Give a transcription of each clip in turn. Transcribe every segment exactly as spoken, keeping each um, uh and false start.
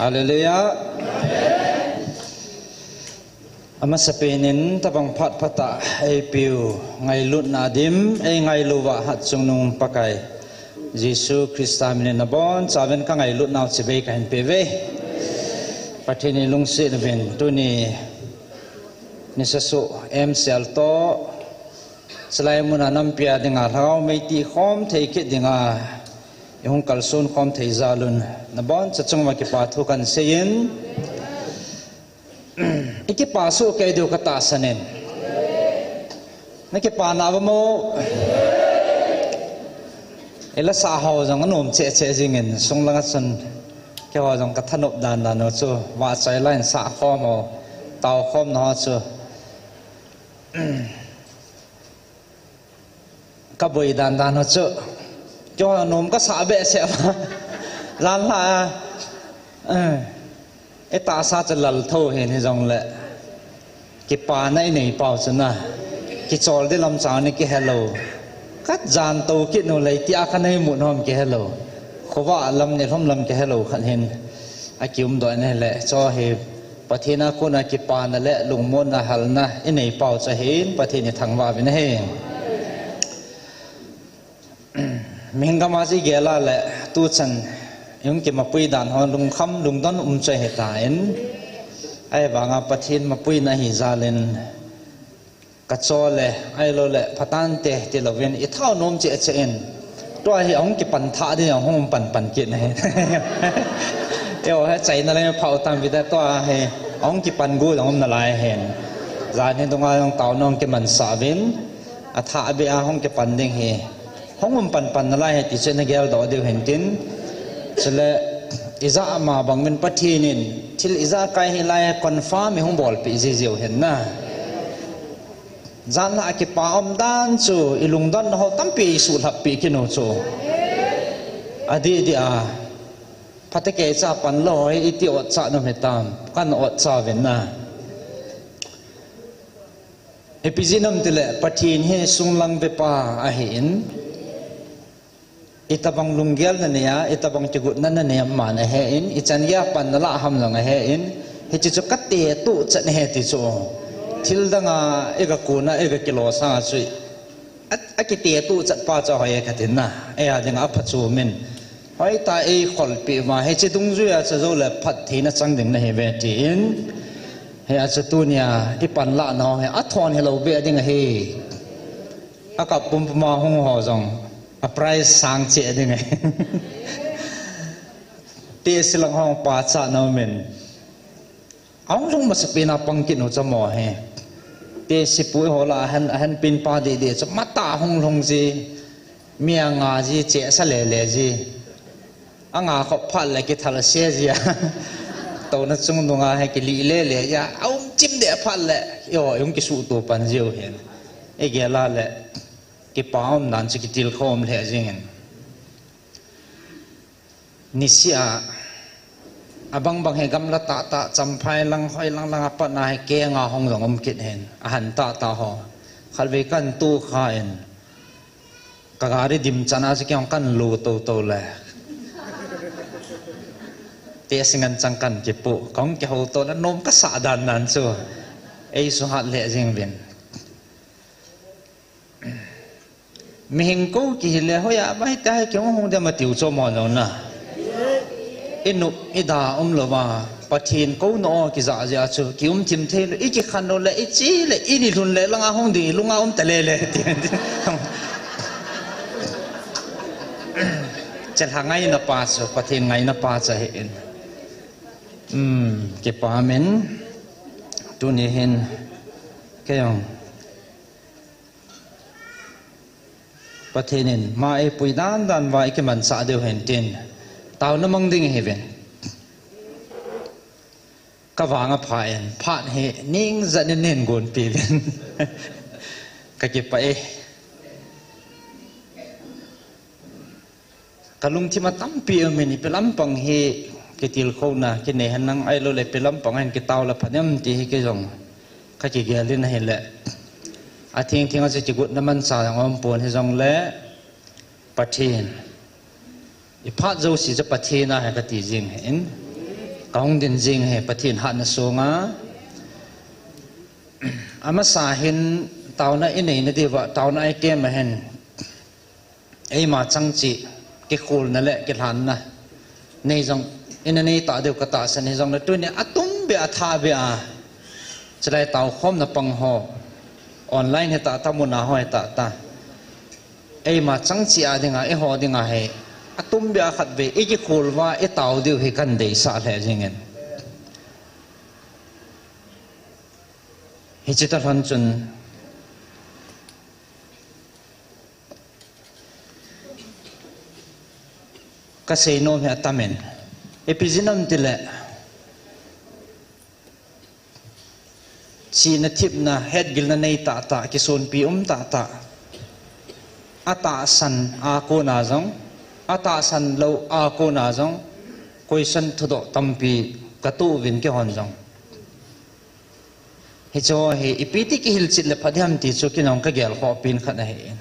Hallelujah. Amasapen in tabang phat phat a eipiu ngailutna dim, eingailu uva hatchungnung Pakai Jesu Christa min in nabonchauvin kangailutnau chibai kahin peuve. Pathen in lungset uvin tuni nisasu M C L toh, chulai muna nampi a dinga lhagao mei tihkhom thei kit dinga ihung kalson khom thei jal un, nabonchauva kipa thu kahin seiyin, ikipa soh kei diu katahsan in. Nakipa nauvam? Ila sah ho jong anom cheh cheh jingin, sunglang a chun keiho jong kathanop dan dan u chu, vahchoi laiyin sah khom ho, tao khomna ho chu kaboi dan dan u chu, keiho nom kasah behseh uva. Janhi a, eh, itahsa chu lal tho hin hijongle, kipana inei pau chu na, kichol di lamchang ni kihelou. Kajan tou kit nu lei tia kanei mu nom kihelou. Khovah lam nilhum lam kihelou khat hin akiumdoh in ahile, chu hi Pathen a kona kipana le lungmonna halna inei pau chu ahin, Pathen ithangvah uvin ahi. Mihing gam a chu igel a le, tuchan ihung kimapui dan ho lungkham lungdon um chu ahitan, ahivanga Pathen mapuina ahi jal in, kachol le, ahiloule, phatante tilouvin, ithao nom cheh cheh in, tua hi ahung kipan thah ding ahung um pan pan kit ahi. Eiho hi achaina le phau tam vita tua hi, ahung kipan gu jong um nalai ahin. Janhi dunga jong taona hung kimansah uvin, athah beh a hung kipan ding hi hung um pan pan nalai ahi ti chu nageldoh diu hintin. Chule, ijat ma bang min Pathen in thil ijakai hilai confirm ihung bolpeh jijiu hin na. Janhi a kipa um dan chu, ilungdonna ho tampi isuhlhappeh kit u chu, adih dih a, phatecha panlou ho hi iti otcha nom hitam, kahin otcha uvin na. Ipi jeh inem itile, Pathen hi sunglang vepa ahin, itobang lunggel nanei a, itobang kigotna nanei a aman ahen, ichan geiya pan nalah ham jong ahen, hiche chu katetoh chet ahi ti chu. Thil danga iga kona, iga kilo sanga chu, a, akitetoh chet pa chu ahoi e katin na, eia dinga aphachom in. Hoitah a eikholpeh uva, hiche dungjuia chu joule phattheina chang ding nahiuve tin, hia chu tunia ipanlah nau hi athon hilou beh ding ahi. Akap pumpuma hung ho jong a prize sang cheh ding ahi. Tehse lang hung pachat nom in, ahung lhung masapen a pang kit u chu amaho hi, tehse pu ho lah a ahin, ahin pen pa deh deh chu matah hung lhung ji, mi anga ji, chesa lele ji. Anga khop phat le kithal se jia, touna chungdunga hi kilih lele jia, aum chim deh phat le, eiho ihung kisuhto pan jiu hin, igel a le, kipa um dan chu kitilkhou um lheh jengin. Niseh a, abang bang hi gamla tahtah, Champhai lang, hoi lang lang a patna hi kenga hung jong um kit hin, ahan tahtah ho. Khatvei kahin tokha in, kagari dim chan a chu kei jong kahin lo toutou le, tehse ngen chang kahin kipoh, kahung kihouto le nom kasah dan dan chu eisuhat lheh jeng uvin. Mihing kou kihile, hoiya vai tahi kihung hung dem atiu chu amaho jong na. Inop ida umlouva, Pathen kouna o kijah jeh a chu kium thim theilou, ikikhen lou le, iche le, ini lhun le langa hung ding ilunga um talele ti. Chelha ngaina pa chu, Pathen ngaina pa chu ahin. Um, kipa min, tuni hin, kei jong Pathen in ma eipui dan dan uva ikimansah diu hintin, taona mang ding ihiuvin. Kavang apha in, phat hi ningjet in neihin gonpeh uvin. Kakipah e. Kalungthim a tampi um in, ipi lampang hi kitilkhouna kinei henlang, ahilouleh ipi lampang a hin kitao le pha dem ti hi kei jong kakigel in ahile, atheng theng a chu kigotna manchah jong aumpon, hijongle Pathen, iphat jouse chu Pathen ahi kati jing ahin. Kahung din jing hi Pathen hatna sunga. Amasa hin taona inei nadiuva, taona item a hin eima chang cheh kikholna le kilhanna nei jong ina nei tah diu katahsan, hijongle tunia atumbeh a athahbeh a chulai taokhomna pang ho, online hita ta, muna ho hita ta, eima chang cheh a dinga, eiho dinga hi atumbeh a khatvei ikikhol uva itao diu hi kahin deisah lheh jingin. Hiche talhon chun kaseinom hi atamin, ipi jeh ham itile, chihna thepna hetgilna nei tahtah, kisonpi um tahtah, atahsan a kona jong, atahsan lou a kona jong question thudoh tampi katoh uvin, keihon jong. Hicheho hi ipi ti kihilchet le phat ham ti chu kei jong kagelkhoh pen khat ahin.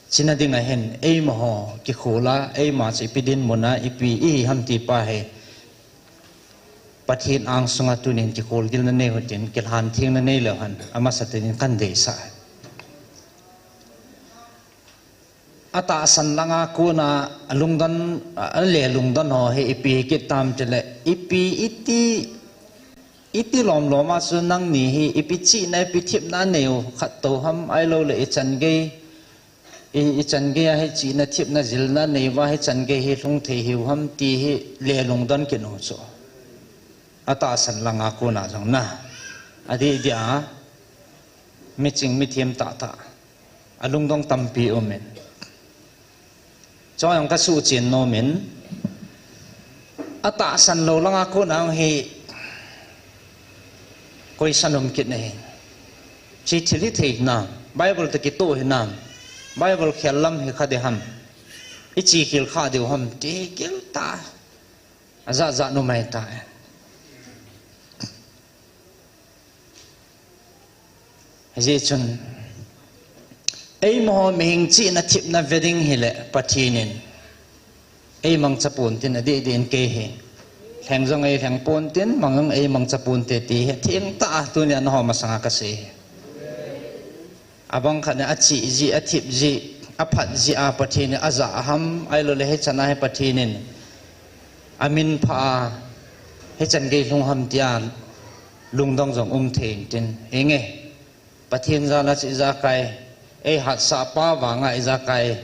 Chuna dinga hin eimaho kikhol a, eima chu ipi dinmun a, ipi ihi ham ti pa hi Pathen angsunga tunin kikholgilna nei uhitin, kilhan thengna neileu hen amasa tah in kahin deisah. Atahsan langa kona alungdon, ale lungdon ho hi ipi kit tam itile, ipi iti, iti lomlom a chu nangni hi ipi chihna, ipi thepna neiu khattou ham, ahiloule ichan gei, i, ichan gei a hi chihna thepna jilna neiuva hichan gei hi lhung thei hiu ham ti hi le lungdon kit u chu. Atahsan langa kona jong na, adeh deh a miching mithem tahtah, alungdong tampi umin. Chujong kasuhchen nomin, atahsan lou langa kona hi question um kit ahi. Hiche thil hi thei hinam, Bible toh kitoh hinam, Bible khel lam hi kha ding ham, iche khel kha diu ham ti giltah, ajat jat um ahitai. Hijeh chun eimaho mihing chihna thepna ve ding hile Pathen in eimangcha pontin, adeh deh in kei hi lheng jong eilheng pontin, mang jong eimangcha ponte ti hi thengtah a tunia nangho masanga kasei hi. Abang khat in achih jeh, athep jeh, aphat jeh a Pathen in ajah ham, ahiloule hichan a hi Pathen in aminpha a hichan gei lhung ham tia lungdong jong um thei intin, henge, Pathen jal a chu ijakai eihatsah pa vanga ijakai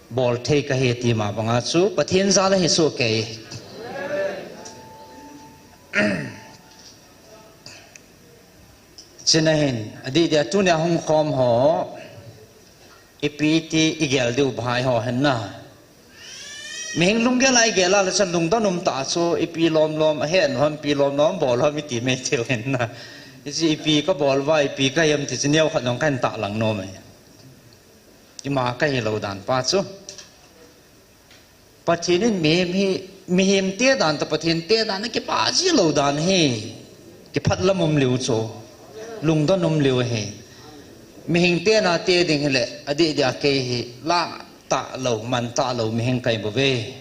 bol thei kahi ti ma banga chu Pathen jal ahi soh kei. Chuna hin adeh deh a tunia hung khom ho, ipi ti igel diu bhai ho hinna, mihing lunggel a igel a le chun lungdon um tah chu ipi lomlom ahet u ham, ipi lomlom bol u ham iti mai theiu hinna. Hiche ipi kabol uva ipi kahi ham ti chu neokhat jong kahin tahlang nom e. Ima kahilou dan pa chu, Pathen in mihem hi, mihem te dan toh Pathen te dan a kipah ji lou dan hi, kiphat lam um leu chu, lungdon um leu ahi. Mihing te na te ding hile adeh deh a kei hi lah talou, man talou mihing kahi bouve.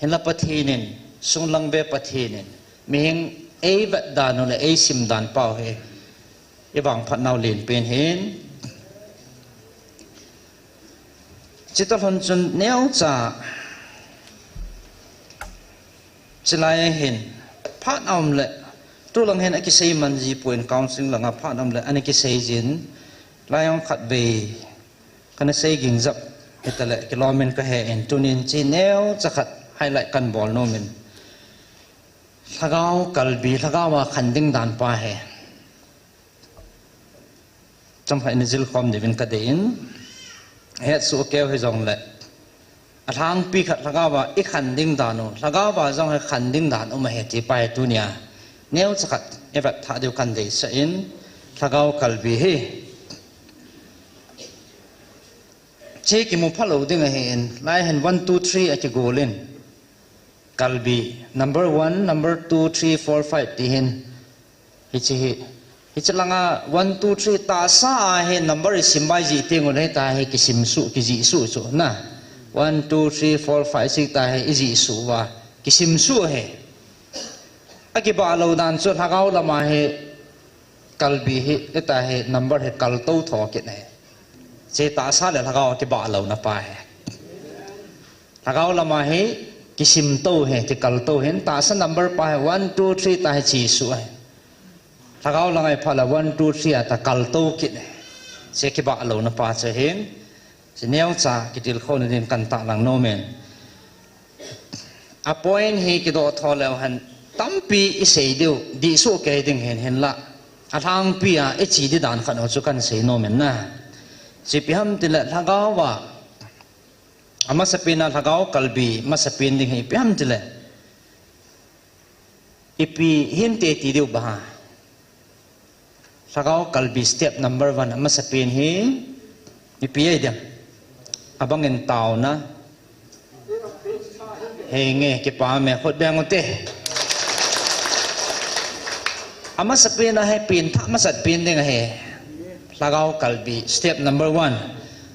Hinla Pathen in, sunglang ve Pathen in mihing eivet dan u le eisim dan pau hi ivangphat nau lenpen ahin. Chuti lhon chun neocha chulai a hin phat aum le, tulang hin akisei man ji poi, counseling langa phat aum le ana kisei jin, lai jong khatvei kana sei ging jep hitale kilom in kahen, tunin hiche neocha khat highlight kahin bol nom in, lhagao kalbi, lhagao a khan ding dan pa hi chomkhat ina jil khom diuvin kadei in, hetsoh keu hijongle, alhangpi khat lhagao a ikhan ding dan u, lhagao a jong hi khan ding dan um ahi ti pa hi tunia neocha khat ivet thah diu kahin deisah in, lhagao kalbi hi hiche kimu phalou ding ahin, lai hin one, two, three akigol in, kalbi number one, number two, three, four, five ti hin, hiche hi, hiche langa one, two, three tahsa a hi number isim bai jih teng ule hita hi kisim suh, kijih suh chu na. One, two, three, four, five, six ta hi ijih suh uva kisim suh ahi. Akibah lou dan chu lhagao lama hi kalbi hi, ita hi number hi kaltou tho kit ahi. Che tahsa le lhagao akibah louna pa hi. Lhagao lama hi kisimtou hi, kikaltou hi, tahsa number pa hi one, two, three ta hi chesuh ahi. Lhagao langa iphat le one, two, three a ta kaltou kit ahi. Che kibah louna pa chu hin. Che neocha kitilkhouna din kan tahlang nomin. A point hi kidoh tho leu hen tampi isei diu, dihsuh kei ding hin hinla. Alhangpi a iche di dan khat u chu kan sei nomin na. Che ipi ham tile lhagao a amasapen a lhagao kalbi masapen ding hi ipi ham tile. Ipi hinte ti diu ba ha. Lhagao kalbi step number one amasapen hi ipi ahi dem. Abangin taona. Henge, kipah me, khut beng ute. Amasapen a hi pengthah masat pen ding ahi. Lhagao kalbi step number one.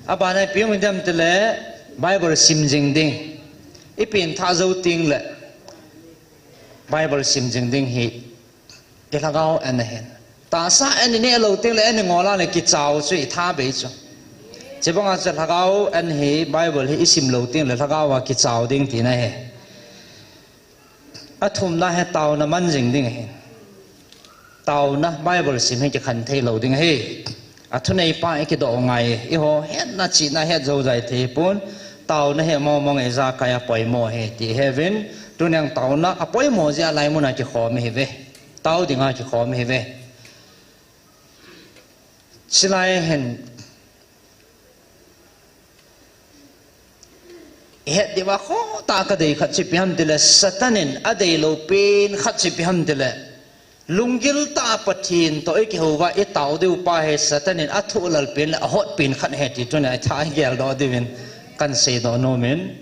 Abana ipi um dem tile Bible sim jing ding. Ipengthah jou tengle Bible sim jing ding hi ilhagao an ahin. Tahsa an ineh lou tengle an ingol a le kichao chu itha bei chu. Chubanga chu lhagao an hi Bible hi isim lou tengle lhagao a kichao ding tina ahi. Athumna hi taona man jing ding ahi. Taona Bible sim hi kikhen thei lou ding ahi. Athuneipa ikidoh ngai, eiho hetna chihna het jou jai thei pon, taona hi mong mong ijakai a poimo ahi ti heuvin, tuni'n taona apoimo jeh a laimun a kikhom ihiuve. Tao dinga kikhom ihiuve. Chulai hin ihet diuva khohtah a kadei khat chu ipi ham tile, Satan in adeilou pen khat chu ipi ham tile, lunggil tah a Pathen toh ikihouva itao diu pa hi Satan in athuhlal pen le ahot pen khat ahi ti tunia igeldoh diuvin kan seidoh nomin.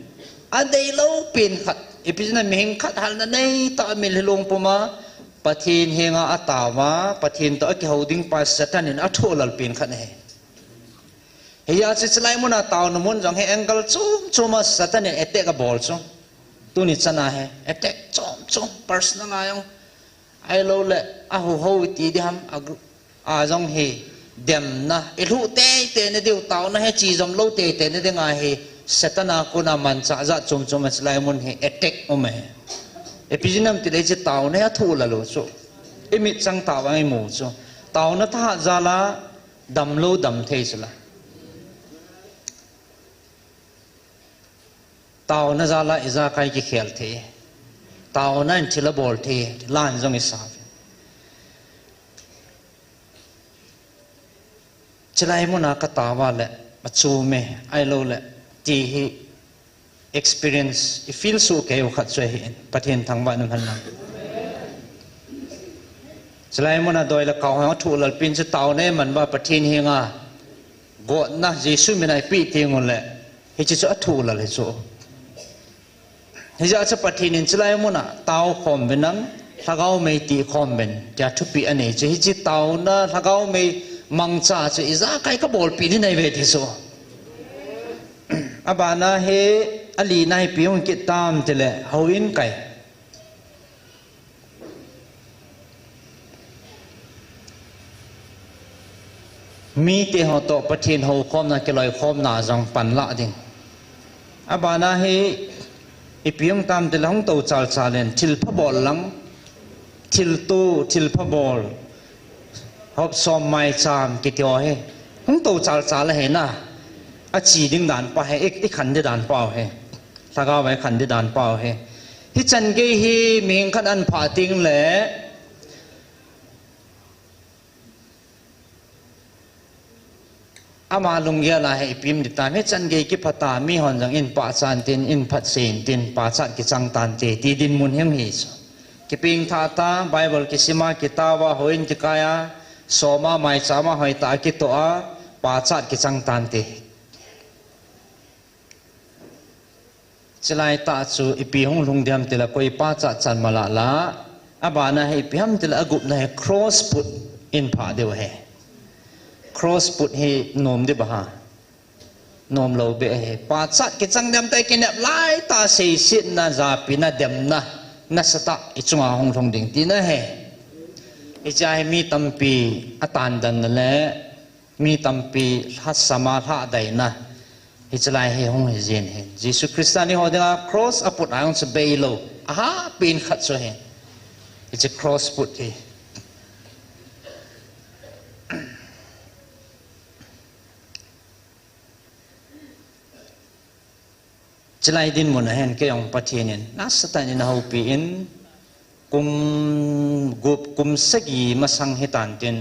Adeilou pen khat, ipi jeh a mihing khat halna neitah a milhi lung puma Pathen henga ataova, Pathen toh akihou ding pa Satan in athuhlal pen khat ahi. Hijeh chun chulai muna taona mun jong hi angle chom chom a Satan in attack abol chu. Tuni chana hi attack chom chom, personal a jong, ahilouleh ahuhou iti diham, a jong hi demna, ilhuh teitei na diu, taona hi chejom lou teitei na dinga hi Satan a kona manchah jat chom chom a chulai mun hi attack um ahi. Ipi jeh ham tile hiche taona hi athuhlal u chu, imitchang tah vang imu chu. Taona thahat jal a damlou damthei chula. Taona jal a ijakai kikhel thei. Taona in thil abol thei, lan jong isave. Chulai muna kataova le, achom e, ahilouleh, ti hi experience, ifeel soh keiu khat chu ahin, Pathen thangvah in umhen lang. Chulai muna doi le kau ho athuhlal pen chu taona iman uva Pathen henga gotna Jesu mina ipeh tenguleh, hiche chu athuhlal hi chu. Hijeh chun Pathen in chulai muna taokhom uvin lang, lhagao mei tikhom uvin, tia thupeh anei chu. Hiche taona lhagao mei mangcha chu ijakai kabolpeh ding ahiuve ti chu. Abana hi alina hi ipi hung kit tam tile, houin kai. Mite ho toh Pathen houkhomna, kiloikhomna jong panlah ding. Abana hi ipi hung tam tile hung tou chalchal in, thilpha bol lang, thilto, thilpha bol, hopsom maicham kiti ho hi hung tou chalchal ahi na. Ache ding dan pa hi, i, ikhen ding dan pau hi. Lhagao a ikhen ding dan pau hi. Hichan gei hi mihing khat ahin phah tengle, ama lunggel a hi ipi um ding tam, hichan gei kipha ta, mihon jong in pachat intin, in phatsei intin, pachat kichang tante, ti dinmun hi ahi chu. Kipengthah ta, Bible kisima, kitaova, houin kikai a, soma, maichama, hoitah a kitoh a, pachat kichang tante. Chulai tah chu ipi hung lhung ding ham tile, koi pachat chan mala la. Abana hi ipi ham tile, agupna hi cross put in phah diu ahi. Cross put hi nom ding ba ha. Nomlou beh ahi. Pachat kichang ding ham tile, kinep laitah a seisetna, japina, demna, nasatah i chunga hung lhung ding tina ahi. Hiche hi mi tampi a tandanna le mi tampi lhasam a lhahdaina. Hiche lai hi hung hi jin hi. Jesu Christa ni ho dinga cross a put a hung chu beilou. Aha, pen khat chu hi. Hiche cross put hi. Chulai dinmun a hin kei jong Pathen in nasatah in ahoupi in kum gup kum sagi masang hitan tin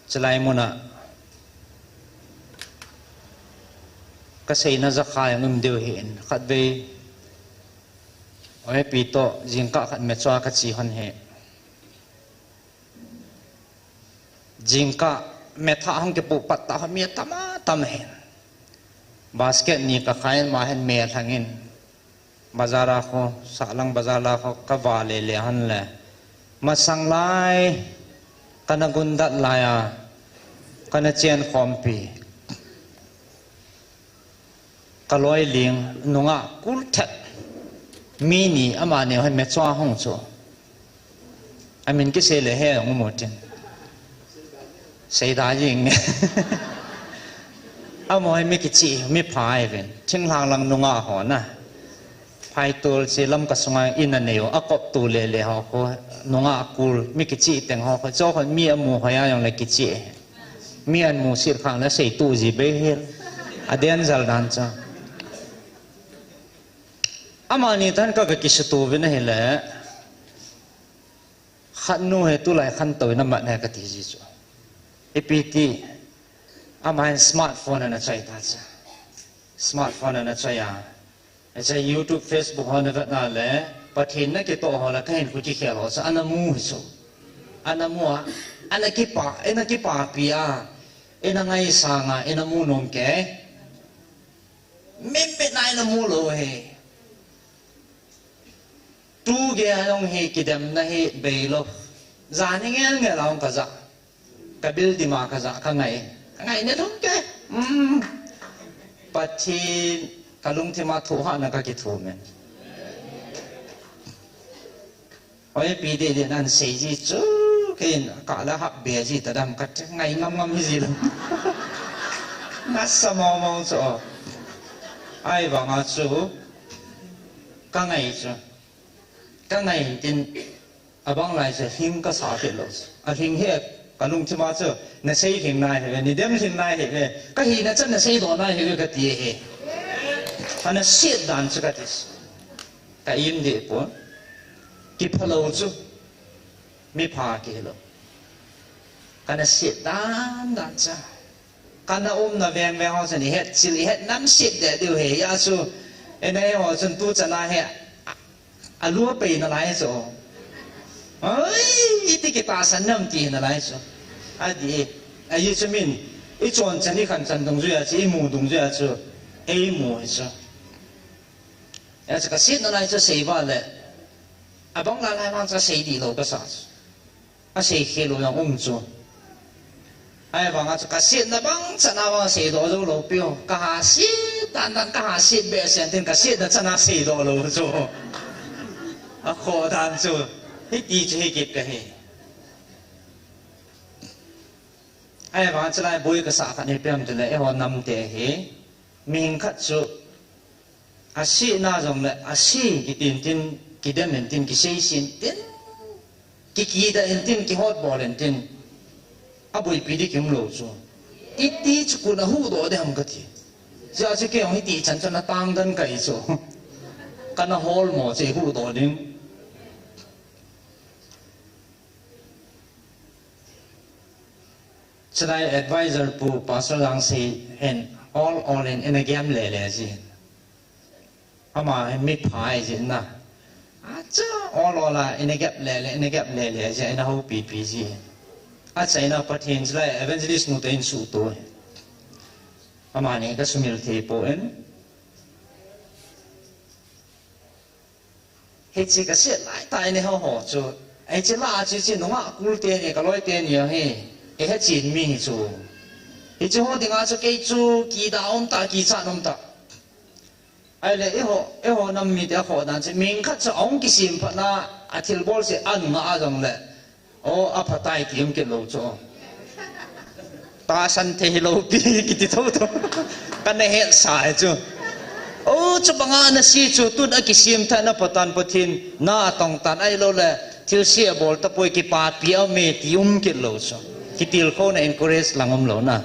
chulai mun a kaseina jakha jong um diu ahin khatvei oipi toh jingkah khat mechua kache hon hi. Jingkah methah hung kipu pat tah mi atam atam ahin. Basket ni kakhai in ama hin me alhang in. Bazar a kho, sahlang bazar a kho, kava lele hon le. Masang lai, kana gundat lai a, kana chen khompi. Kaloi ling, nungah kul thet. Mi ni amani hoi mechua hung chu. Amin kisei le he jong um utin. Seida jing. Amaho hi mi kichih, mi pha ahi uvin. Thinglhang lang nungah ho na. Phaitol chi Lamka sunga in anei u, akop tu lele ho kho, nungah kul, mi kichih teng ho kho, chu kho mi amu hoi a jong le kichih. Mi amu sit khang le sei tu ji bei hel. Aden jal dan cha. Amani tan ka, ka kisutu uvin ahile. Khat nu hi tulai khantou in amat ne kati ji chu. Ipi ti, ama hin smartphone ana choi ta cha. Smartphone ana choi a. Hiche YouTube, Facebook ho na vet na le, Pathen na kitoh ho le, kahin khu kikhel ho cha, ana mu hi chu. Ana mu a, ana kipa, ana kipapi a, ana ngaisang a, ana mu nom kei. Mitmit na ana mu lou hi. Tu gei a jong hi kidemna hi beilou. Jan hi ngel ngel a jong kaja. Ka building a kaja kangai. Kangai ne lhung kei. Um. Pathen kalungthim a thohhatna kakithum e. Oi, pi deh deh nan sei ji chu, kei in kala hap be ji ta dam kati ngai ngam ngam hi ji lou. Nasa mong mong chu. Ahivang a chu, kangai chu. Kangai tin, abang lai chu, lhing kasa kit lou chu. Alhing hi, kalungthim a chu, nasei lhing nai hi ve, nidem lhing nai hi ve, kahina chan nasei doh nai hi ve kati hi. Ana set dan chu kati. Ka im deh pon. Kiphalou chu. Mipha kihilou. Kana set dan dan cha. Kana umna veng veng ho chun ihet chil, ihet nam set deh diu hi. Hia chu. Ena ho chun tu chana hi. A, alua pei nalai chu. Oi, iti kitahsan nam ti nalai chu. Adi. Ahi chu min. Ichon chan ikhan chan dungjuia chu, imu dungjuia chu. Eimu hi chu. Hia chu kasetna lai chu sei vale. Abang lai lai vang chu sei dih lou kasa chu. Asei khel u jong um chu. Ahivang a chu kasetna bang chan a vang seidoh jou lou piu. Kahaset dan dan kahaset behseh in tin kasetna chan a seidoh lou chu. Akhoh dan chu. Hiti chu hikit kahi. Ahivang a chu lai boi kasah khat hi ipi ham tile eiho nam te hi. Mihing khat chu. Asihna jongle, asi kitin tin, kidem in tin, kiseisin tin, kikida in tin, kihotbol in tin. Aboipi ding kium lou chu. Iti chu kona huhdoh ding ham kati. Hia chu kei jong hiti chan chan a tang dan kahi chu. Kana holmo chu huhdoh ding. Chulai advisor pu Pastor Langsei hin ol ol in ina gem lele ji. Ama hin mipha ahi jin na. Acha ol ol a ina gep lele, ina gep lele ji, ina houpi pi ji. Achaina Pathen chulai evangelist nu te in suhto. Amani kasumil thei poi. Hiche kaset laitah in eiho ho chu. Hiche lah a chu hiche nungah kul teni, kaloi teni ahi. Eihe chen mi hi chu. Hiche ho dinga chu kei chu kida um tah, kichat um tah. Ahile, eiho, eiho nam mite akhoh dan chu, mihing khat chu ahung kisem phat na, athilbol se anunga ajong le, o, aphatai ti um kit lou chu. Tahsan thei hilou pi kiti thotho. Kana hetsah e chu. O, chubanga ana se chu, tun akisem tah na patan Pathen na atong tan ahilou le, thilse abol tapoi, kipapi aume ti um kit lou chu. Kitilkhouna encourage lang um lou na.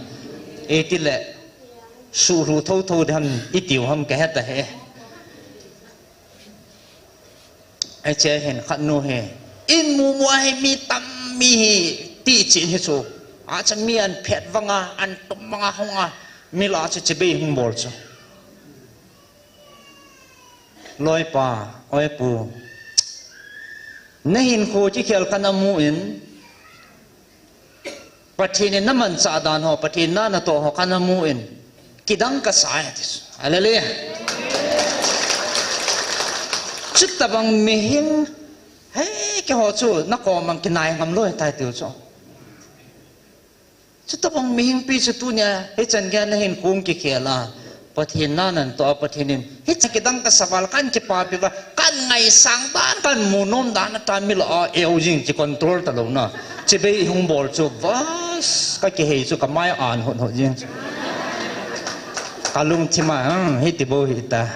Itile, suhlu thotho ding ham, itiu ham kahe tahe. Hiche hin khat nu hi, in mumu a hi mi tam mi hi, ti chin hi chu. Acha mi an phet vanga, an tum vanga hung a, mi la chu chibai hung bol chu. Loipa, oipu. Na hinkho kikhel kana mu in, Pathen in na manchah dan ho, Pathen na natoh ho kana mu in, kidang kasa e ati chu. Hallelujah. Chutabang mihing, hei, keiho chu, na kom ang kinai ngam lou tai tiu chu. Chutabang mihing pi chu tunia, hichan geiya na hinkho kikhel a. Pathen na natoh a Pathen in. Hicha kidang kasa val kan kipapi va, kan ngaisang dan, kan mu nom dan ata mi la a eu jing chi control talou na. Chibai hung bol chu vas, kakihei chu kamai an hot hot jing chu. Kalungthim a, hmm, hiti bou hita.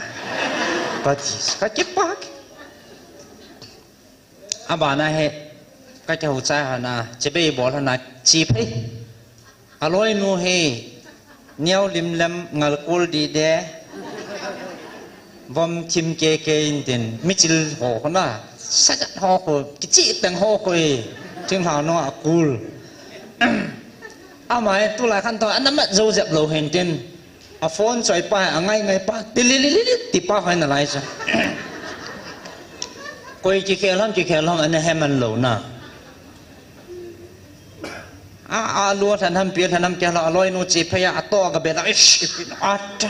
Kati, kakipak. Abana hi, kakiho chai hana, chibai bol hana, chi phei. Aloinu hi, neo limlem ngalkol dide, vom thim keke intin, michil ho hona, sajat ho ko, kichi teng ho ko e, thinglhang nunga kul. Ama hi tulai khan to, ana mat jou jep lou hintin. A phone choi pa, angai ngai pa, tilililili, ti pa hoi nalai sa. Koi kikhel ham, kikhel ham, ana heman lou na. A, a, lua lhan ham, pia lhan ham, kia la, aloinu chi phei a, ato ga be la, ish, ipi na, at.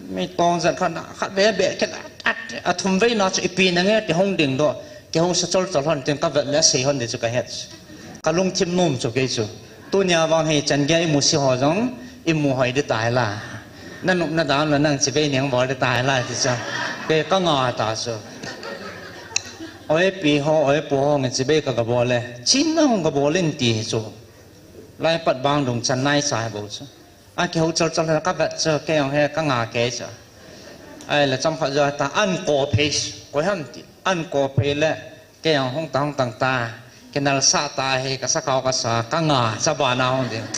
Mi tong jan khan, khat ve be, khat, at, athum vei na chu ipi na nge, ti hung ding doh, kihung sa chol chol hon, tin ka vet le, sei hon di chu kahet. Kalungthim nom chu kei chu. Tunia vang hi chan geiya imu se ho jong, imu hoi di tai la. Nanop na dan la nang chibai neng bol di tai la, ti chu. Kei kanga ta chu. Oi pi ho, oi pu ho, nge chibai ka gabol le. Chin na hung gabol in ti chu. Lai pat bang dung chan nai sa bou chu. Akiho chol chol ka vet chu, kei jong hi kanga kei chu. Ahile chomkhat jou ta, an ko phei, koi ham ti. An ko phei le, kei jong hung ta, hung tang ta. Kinal sa ta hi, ka sakhao kasa, kanga, sa bana hung ding.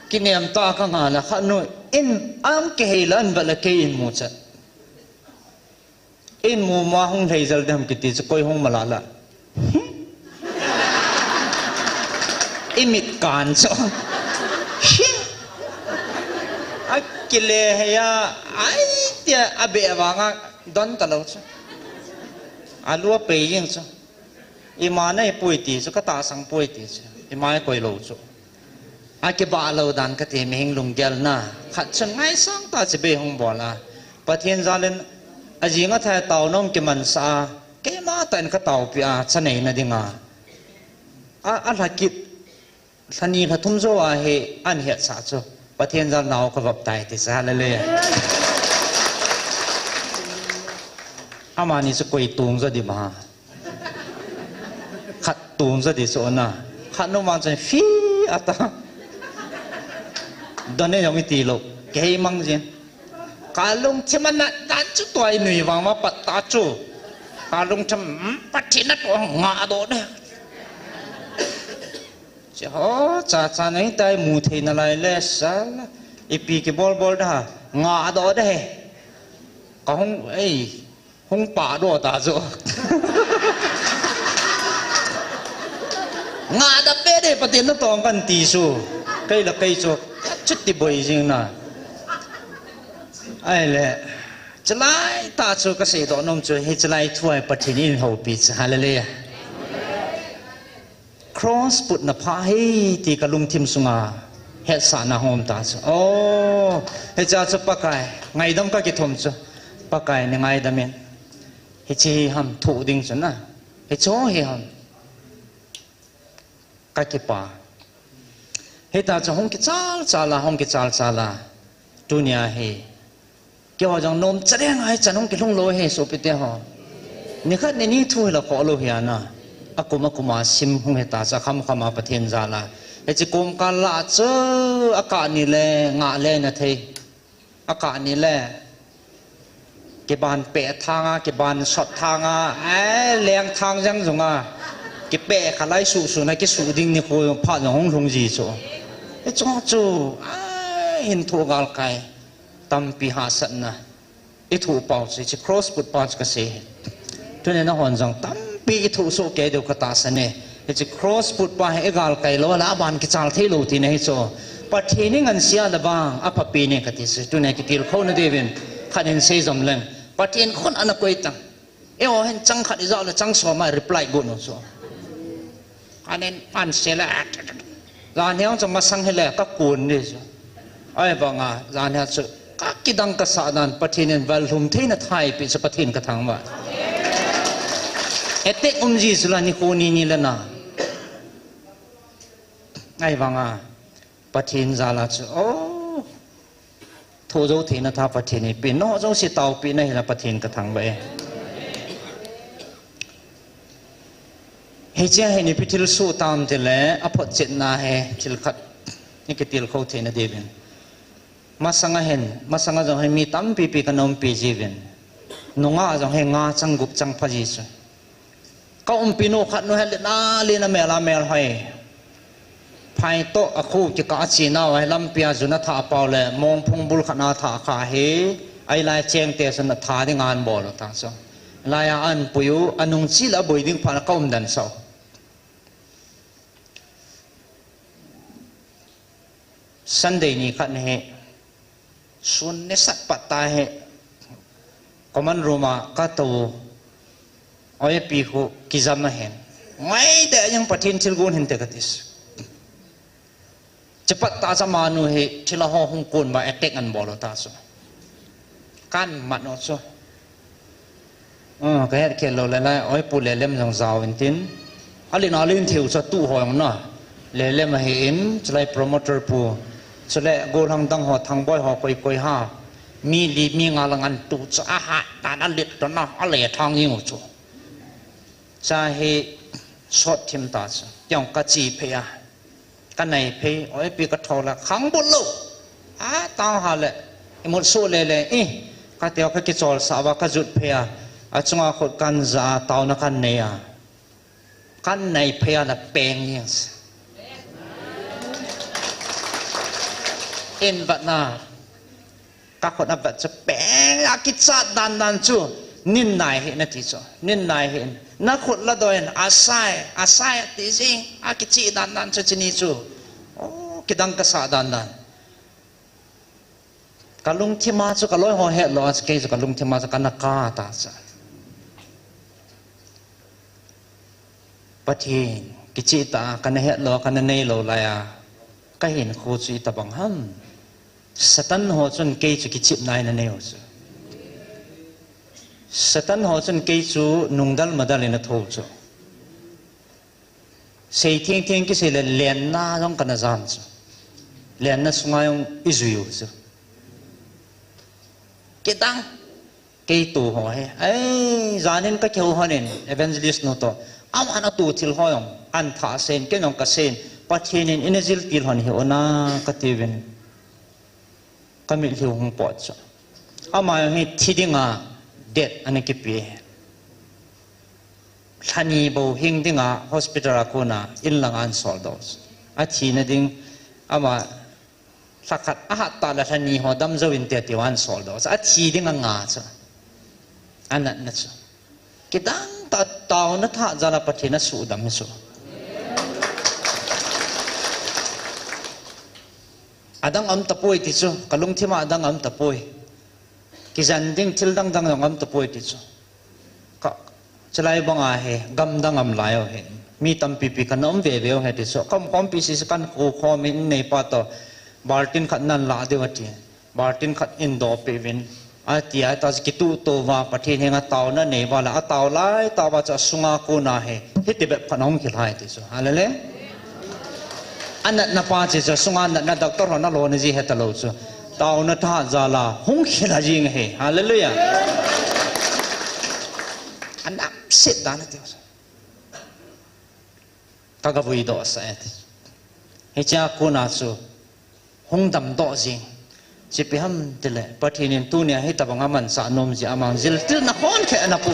Kinem ta kanga la, khat nu, in, am kihei la, an vet le kei in mu chat. In mumu a hung lhei jel dem kiti chu koi hung mala la. Imit kan chu. Akile heya, ai tia abe vanga don talou chu. Alua pei jing chu. Ima nei pui ti chu, katahsang pui ti chu. Ima koi lou chu. Akibah lou dan kati mihing lunggel na. Khat chun ngaisang ta chibai hung bol a. Pathen jal in ajing athai tao nom kimansah a. Keima tah in ka taopi a, cha neina dinga. A, alha kit, lha ni lha thum jou a hi, an hetsah chu. Pathen jal nao ka vop tai ti chu, hallelujah. Amani chu koi tung jo di ma. Khat tung jo di chu na. Khat nu man chun fi ata. Don e jong iti lou. Kei mang jin. Kalungthim a nat dan chu tua inui vang ma pat ta chu. Kalungthim, hmm, Pathen natoh nga do de. Chi ho, cha cha nei tai mu thei nalai le sal. Ipi kibol bol da, nga do de. Ka hung, ei, hung pa do ta chu. Nga da pe de Pathen natoh kan ti chu. Kei la kei chu. Chuti boi jing na. Ahile. Chulai ta chu ka seidoh nom chu. Hichelai thu a hi Pathen in houpi chu. Hallelujah. Cross putna pha hi ti ka lungthim sunga hetsahna hung um ta chu. Oh, hicha chu Pakai, ngaidam ka kithum chu. Pakai nei ngaidam in. Hiche hi ham thoh ding chu na. Hiche hi ham. Ka kipah. Hita chu hung kichal chal a, hung kichal chal a. Tunia hi. Keiho jong nom chare ngai chan hung kilhung lou hi sopite ho. Nikhat nini thu hila kholou hi ana. Akum akum a sim hung hita cha kham kham a Pathen jal a. Hiche kum kal la chu akah ni le ngah le na thei. Akah ni le. Kiban peh thang a, kiban sot thang a, eh, leng thang jang jong a. Kipeh khalai suh suh na kisuh ding nikho phat jong hung lhung ji chu. Hiche chu, ai, hin thu gal kai. Tampi hahsatna. I thuh pau chu, hiche cross put pa chu kasei hi. Tuni nahon jong tampi i thuh soh kei diu katahsan e. Hiche cross put pa hi i gal kai lou, la aban kichal thei lou tina hi chu. Pathen in ngansia le vang, aphapen e kati chu. Tuni kitilkhou na diuvin, khat in sei jom leng. Pathen khun ana koi tan. Eiho hin chang khat i jao le chang som a reply got u chu. Anin an se le. Janhi a chu masang hile ka kun ni chu. Ahivanga, janhi a chu ka kidang kasah dan Pathen in val lhum theina thei pi chu Pathen ka thangvah. Attack um ji chu la nikho ni ni le na. Ahivanga, Pathen jal a chu, oh, Thu jou theina tha Pathen in eipeh, nangho jouse taopehna hila Pathen ka thangvah e. Hiche a hin ipi thilsoh tam tile, aphotchetna hi thil khat, i kitilkhou theina diuvin. Masanga hin, masanga jong hin mi tampi pi kana umpi jiuvin. Nungah jong hi nga chang gup chang pha ji chu. Ka umpi nu khat nu hi len a len a mel a mel hoi. Phai toh a khu kikah a che nau hi lampi a jun athah pau le mongphung bul khat na athah kha hi. Ahilai cheng te chun atha ding a abol u ta chu. Lai a ahin pui u, anung che le aboi ding phat na ka umdan sah u. Sunday ni khat ni hi, sun nisat pat ta hi, common room a katou, oipi khu kijam ahin. Ngai de jeng Pathen thilgon hinte kati chu. Chepat ta chu amanu hi thilha ho hung kon ba attack ahin bol u ta chu. Kahin mat u chu. Ka het khel lou le lai, oipu Lelem jong jao in tin. Alen alen theu chu atuh ho jong na. Lelem ahin, chulai promoter pu. Chule golhang dang ho, Thangboi ho, koi koi ha. Mi li mi nga lang ahin tu chu ahat dan alet dan a, ale thang jing u chu. Cha hi sot thim ta chu. Kei jong ka che phei a. Ka nai phei, oipi ka thou le, khang but lou. A, tao ha le, imut suh le le, i, ka teo ka kichol sah uva ka jut phei a, achunga khut kahin ja a, taona kahin nei a. Kahin nai phei a le peng jeng. In vat na. Ka khut avat chu peng a kichat dan dan chu. Nin nai hi nati chu. Nin nai hi. Na khut la doi in asai, asai ati jing. A kichi dan dan chu chini chu. Oh, kidang kasa dan dan. Ka lungthim a chu ka loi ho het lou a chu kei chu ka lungthim a chu kana kah ta chu. Pathen, kicheh tah a kana het lou, kana nei lou lai a, ka hinkho chu itobang ham. Satan ho chun kei chu kichepna ana nei u chu. Satan ho chun kei chu nungdal madal in atho u chu. Sei theng theng kisei le lenna jong kana jan chu. Lenna sunga jong ijui u chu. Kidang. Kei tu ho hi, ai, janin ka kihou hon in, evangelist nu toh. Aman atu thil ho jong, ahin thah sei in, kei jong ka sei in, Pathen in eina jil til hon hi una, kati uvin. Ka mitlhi u hung pot chu. Ama jong hi thi dinga, date ana kipe. Lhani bou hing dinga, hospital a kona, in langa ahin sol doh chu. Athina ding, ama, Lhakhat ahat tah le lhani ho dam jou inte tia ahin sol doh chu. Athi ding anga chu. Anatna chu. Kidang tah taona thah jal a Pathen asuhdam hi chu. Adang aum tapoi ti chu. Ka lungthim a adang aum tapoi. Kijen ding thil dang dang jong aum tapoi ti chu. Ka, chulai banga hi, gamdang aum lai u hi. Mi tampi pi kana um ve ve u hi ti chu. Ka um khompi sese kana kho khom in neipa toh. Baltin khat nahin lah diu ati. Baltin khat eihin doh peh uvin. Ati a, ta chu kituh to uva, Pathen henga taona nei uva le, atao lai tah uva chu asunga kona hi. Hiti bep khat ahung kilhai ti chu. Hallelujah. Anatna pa chu chu, sunga natna doctor hon alo na ji heta lou chu. Taona tha jal a hung khel a jing ahi. Hallelujah. Anam set dan ati. Ka gavui doh sah e. Hichea kona chu hung damdoh jing. Chu ipi ham tile, Pathen in tunia hitabang a manchah nom jeh a amang jiltilna khonkhat ana pu.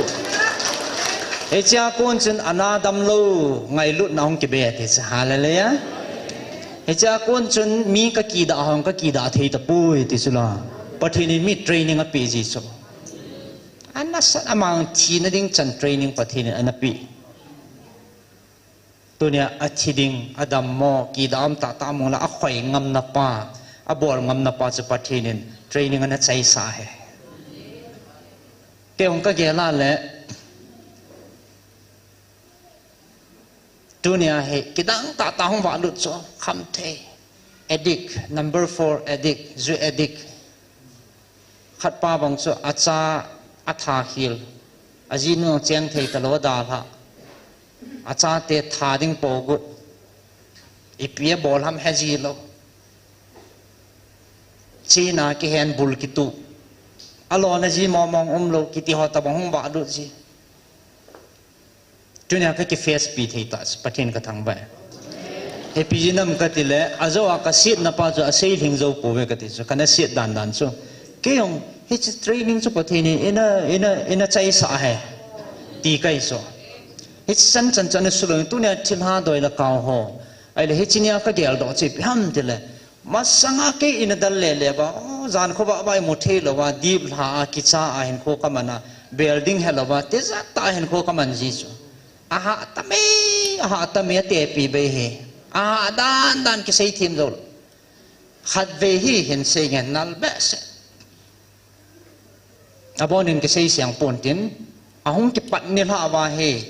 Hichea kon chun ana damlou ngailutna hung kibe ti chu. Hallelujah. Hichea kon chun mi ka kidah hong ka kidah thei tapoi ti chu la. Pathen in mi training ape ji chu. Ana sat amang thina ding chan training Pathen in ana pe. Tunia athi ding, adammo, kidah um tahtah mong la, akhoi ngamna pa, abol ngamna pa chu Pathen in training ana chaisa ahi. Kei hung ka gel a le, tunia hi, kidang tahtah hung valut chu, khamthei, addict, number four addict, ju addict. Khatpa bang chu acha atha khel. Ajinu cheng thei talou adalhah. Achate tha ding pogut. Ipi abol ham hejilou. China kihen bul kitu. Alona ji momong umlou kiti ho tabang hung valut ji. Tunia ka kiface pi thei ta, Pathen ka thangvah e. Ipi jeh ham katile, ajou a kasetna pa chu asei lhing jou pouve kati chu, kana set dan dan chu. Kei jong, hiche training chu Pathen in, ina, ina, ina chaisa ahi. Ti kahi chu. Hiche chan chan chu ana sulou, tunia thilha doi le kau ho. Ahile hiche nia ka geldoh chu ipi ham tile. Masanga kei in a dal lele uva, o, jan khovah uva imu thei louva, dip lha a kicha a hinkho kaman a, building helouva, tijat tah a hinkho kaman ji chu. Ahah tame, ahah tame, atepi bei hi. Ahah dan dan kisei them jou. Khatvei hi hin sei ngen nal behseh. Abonin kisei seng pon tin, ahung kipat nilhah uva hi,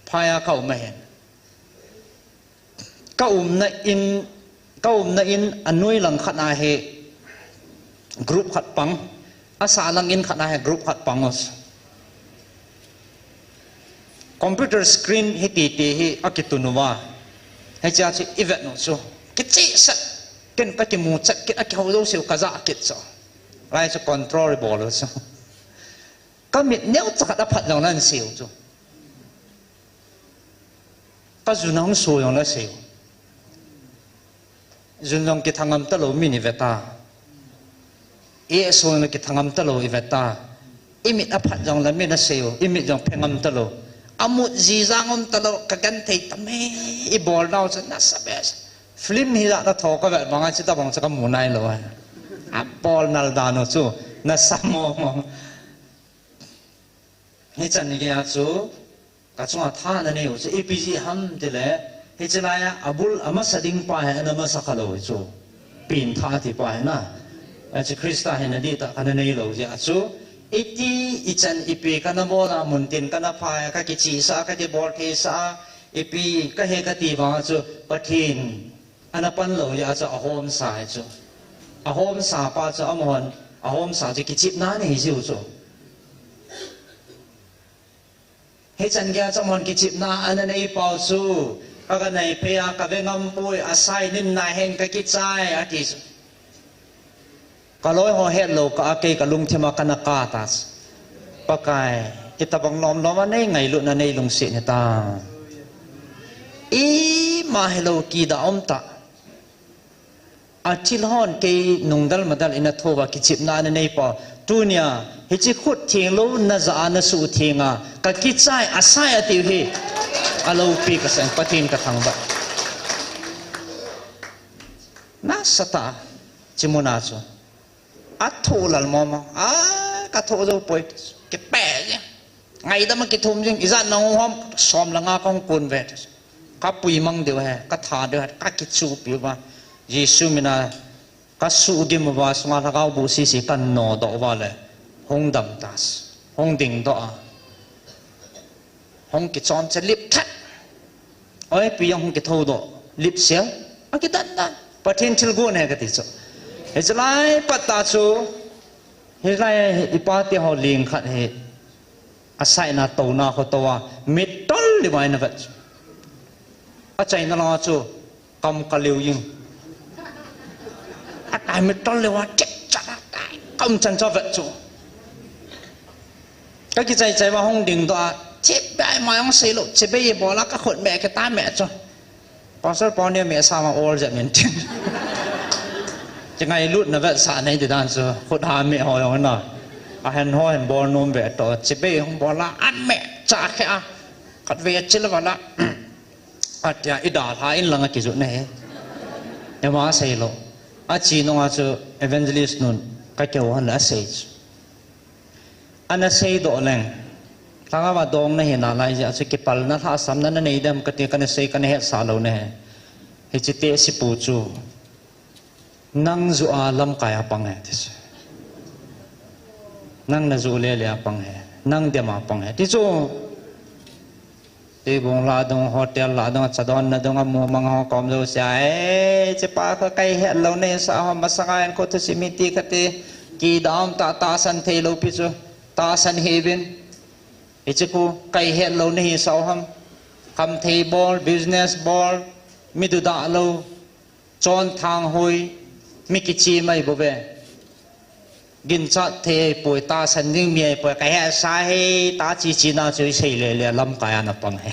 phai a ka um ahin. Ka umna in, ka umna in anoi lang khat a hi group khat pang, asah lang in khat a hi group khat pang us. Computer screen hi titi hi akitun uva. Hichea chu ivet u chu. Kichehsah, ken ka kimu chet kit, akihou jouseu kajah kit chu. Lai chu control ibol u chu. Ka mit neocha khat aphat jong le asei u chu. Ka jun ahung so jong le asei u. Jun jong kithangam talou min ivet a. Iso jong le kithangam talou ivet a. Imit aphat jong le min asei u. Imit jong phengam talou. Amut jijang um talou. Ka genthei tame. Ibol nau chu nasa behseh. Film hi jat a tho kavet banga chutabang chu kamu nailou. Abol nal dan u chu. Nasa mong mong. Hichan geiya chu, kachunga tha ana nei u chu, ipi jeh ham tile, hiche laiya, abul amasa ding pa hi ana masa khalou chu, pengthah ti pa hi na. Hiche Christa hin adihtah kana neilou jeh a chu, iti ichan ipi kana bol a, muntin kana phai a, kakichihsah a, kakibol theisah a, ipi kahi kati vang a chu, Pathen ana panlou jeh a chu ahomsa hi chu. Ahomsa pa chu amahon, ahomsa chu kichepna anei jiu chu. Hichan geiya chu amahon kichepna ana nei pau chu. Kaga naiphei a kave ngam poi, asai nin nai hen kakichai ati chu. Kaloi ho hetlou kah a kei kalungthim a kana kah ta chu. Pakai, itobang lom lom a nei ngailutna nei lungset hitam. Ima hilou kidah um tah. Athil hon kei nungdal madal in athouva kichepna ana nei pau. Tunia, hiche khut thenglou najah a nasuhtheng a, kakichai asai atiu hi. Aloupi kasah in Pathen kathangvah. Nasatah a, hiche muna chu. Athoh lal mong mong. A, kathoh jou poi. Kipah jeng. Ngaidam a kithum jing, ijat nahung ham, som le nga kahung kun ve. Kapui mang diu ahi, katha diu ahi, kakichupi uva. Jesu mina, kasuhgim uva, sunga lhagao boh sese kanodoh uva le, hung dam ta, hung dingdoh a. Hung kichom che lip that. Oi, pi jong hung kithoudoh, lip sel. Akidan dan. Pathen thilgon ahi kati chu. Hiche lai pat a chu, hilai ipa te ho ling khat hi. Asaina touna ho tou a, mit tol liuva ina vet chu. Achaina langa chu, kam kaliu jing. Atai mit tol liuva, chik cha Kaum chan chu avet chu. Kakichai chai uva hung dingdoh a, chibai mai hung seilou, chibai bola kakhut meh kei ta meh chu. Pastor Paul ni meh sama ol jep min tin. Chingailutna vetsah nei ti dan chu, khut ha meh ho jong na. Ahen ho hin bol nom ve to, chibai hung bola, an meh cha khe a. Khatvei achil vala. Atia idalha in langa kijutna hi. Ema seilou. Achi nunga chu evangelist nun kakeu hon la asei chu. Ana seidoh leng. Lhagao va dong nahi nalai jeh a chu kipalna lhahsamna nanei dem kati kana sei kana hetsah lou nahi. Hiche teh sipu chu. Nang joh a lamkai a pang e, ti chu. Nang najoh lele a pang e. Nang dem a pang e, ti chu. Tuibong lah dung, hotel lah dung, chadonna dung, amu mang ho kom jouse a, eh, hichepa kha kaihet lou nahi sa ho, masanga hin kho thusim hi ti kati, kidam tah, tahsan thei lou pi chu, tahsan hih uvin. Hiche khu kaihet lou nahi sa ho ham, khamthei bol, business bol, mi dudah lou, chonthang hoi, mi kichim ahi bouve. Ginchat thei ahipoi, tahsan ding mi ahipoi, kahet sa hi, ta chi chi na chu isei lele, lamkai a na pang hi.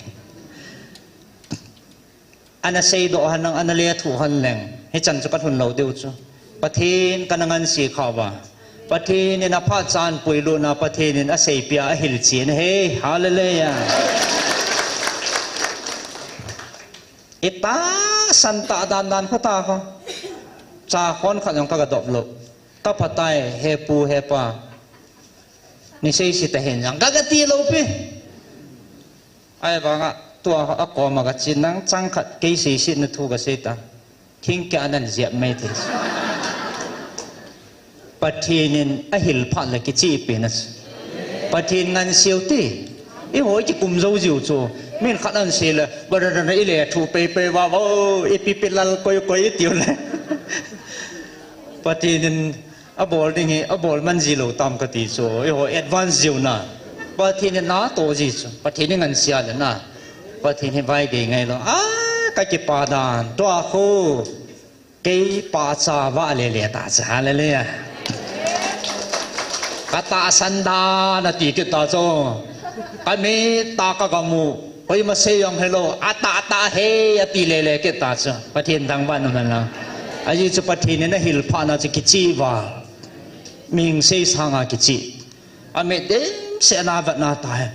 Ana seidoh hon lang, ana lethuh hon leng, hichan chu kalhun lou diu chu. Pathen kana ngansi kha uva. Pathen in aphat chan puilutna, Pathen in aseipeh a ahilchen ahi. Hallelujah. Itahsan tah dan dan khu ta kho. Cha khon khat jong kaga dop lou. Kaphatai, he pu, he pa. Nei seise tahen jong kaga ti lou pi. Ahivanga tua akoma kache nang chang khat kei seisetna thu kasei ta. Thingkeh a nan jep mai thei. Pathen in ahil phat le kicheh pen a chu. Pathen ngansiu ti. Eiho ikikum jou jiu chu. Min khat ahin sei le, ba da da da ile thu pei pei va va, ipi pi lal koi koi itiu le. Pathen in abol ding hi, abol man ji lou tam kati chu. Eiho advance jiu na. Pathen in natoh ji chu. Pathen in ngansia le na. Pathen hi vai gei ngai lou. Ah, kakipa dan. Tua khu. Kei pahcha vah lele ta chu, hallelujah. Katahsan dan ati kit ta chu. Kamit a kaga mu. Koima sei jong helou. Atahtah hi ati lele kit ta chu. Pathen thangvah in umhen lang. Ajeh chu Pathen in ahil phat na chu kicheh val. Mihing sei sanga kicheh. Amit dimset na vet na ta hi.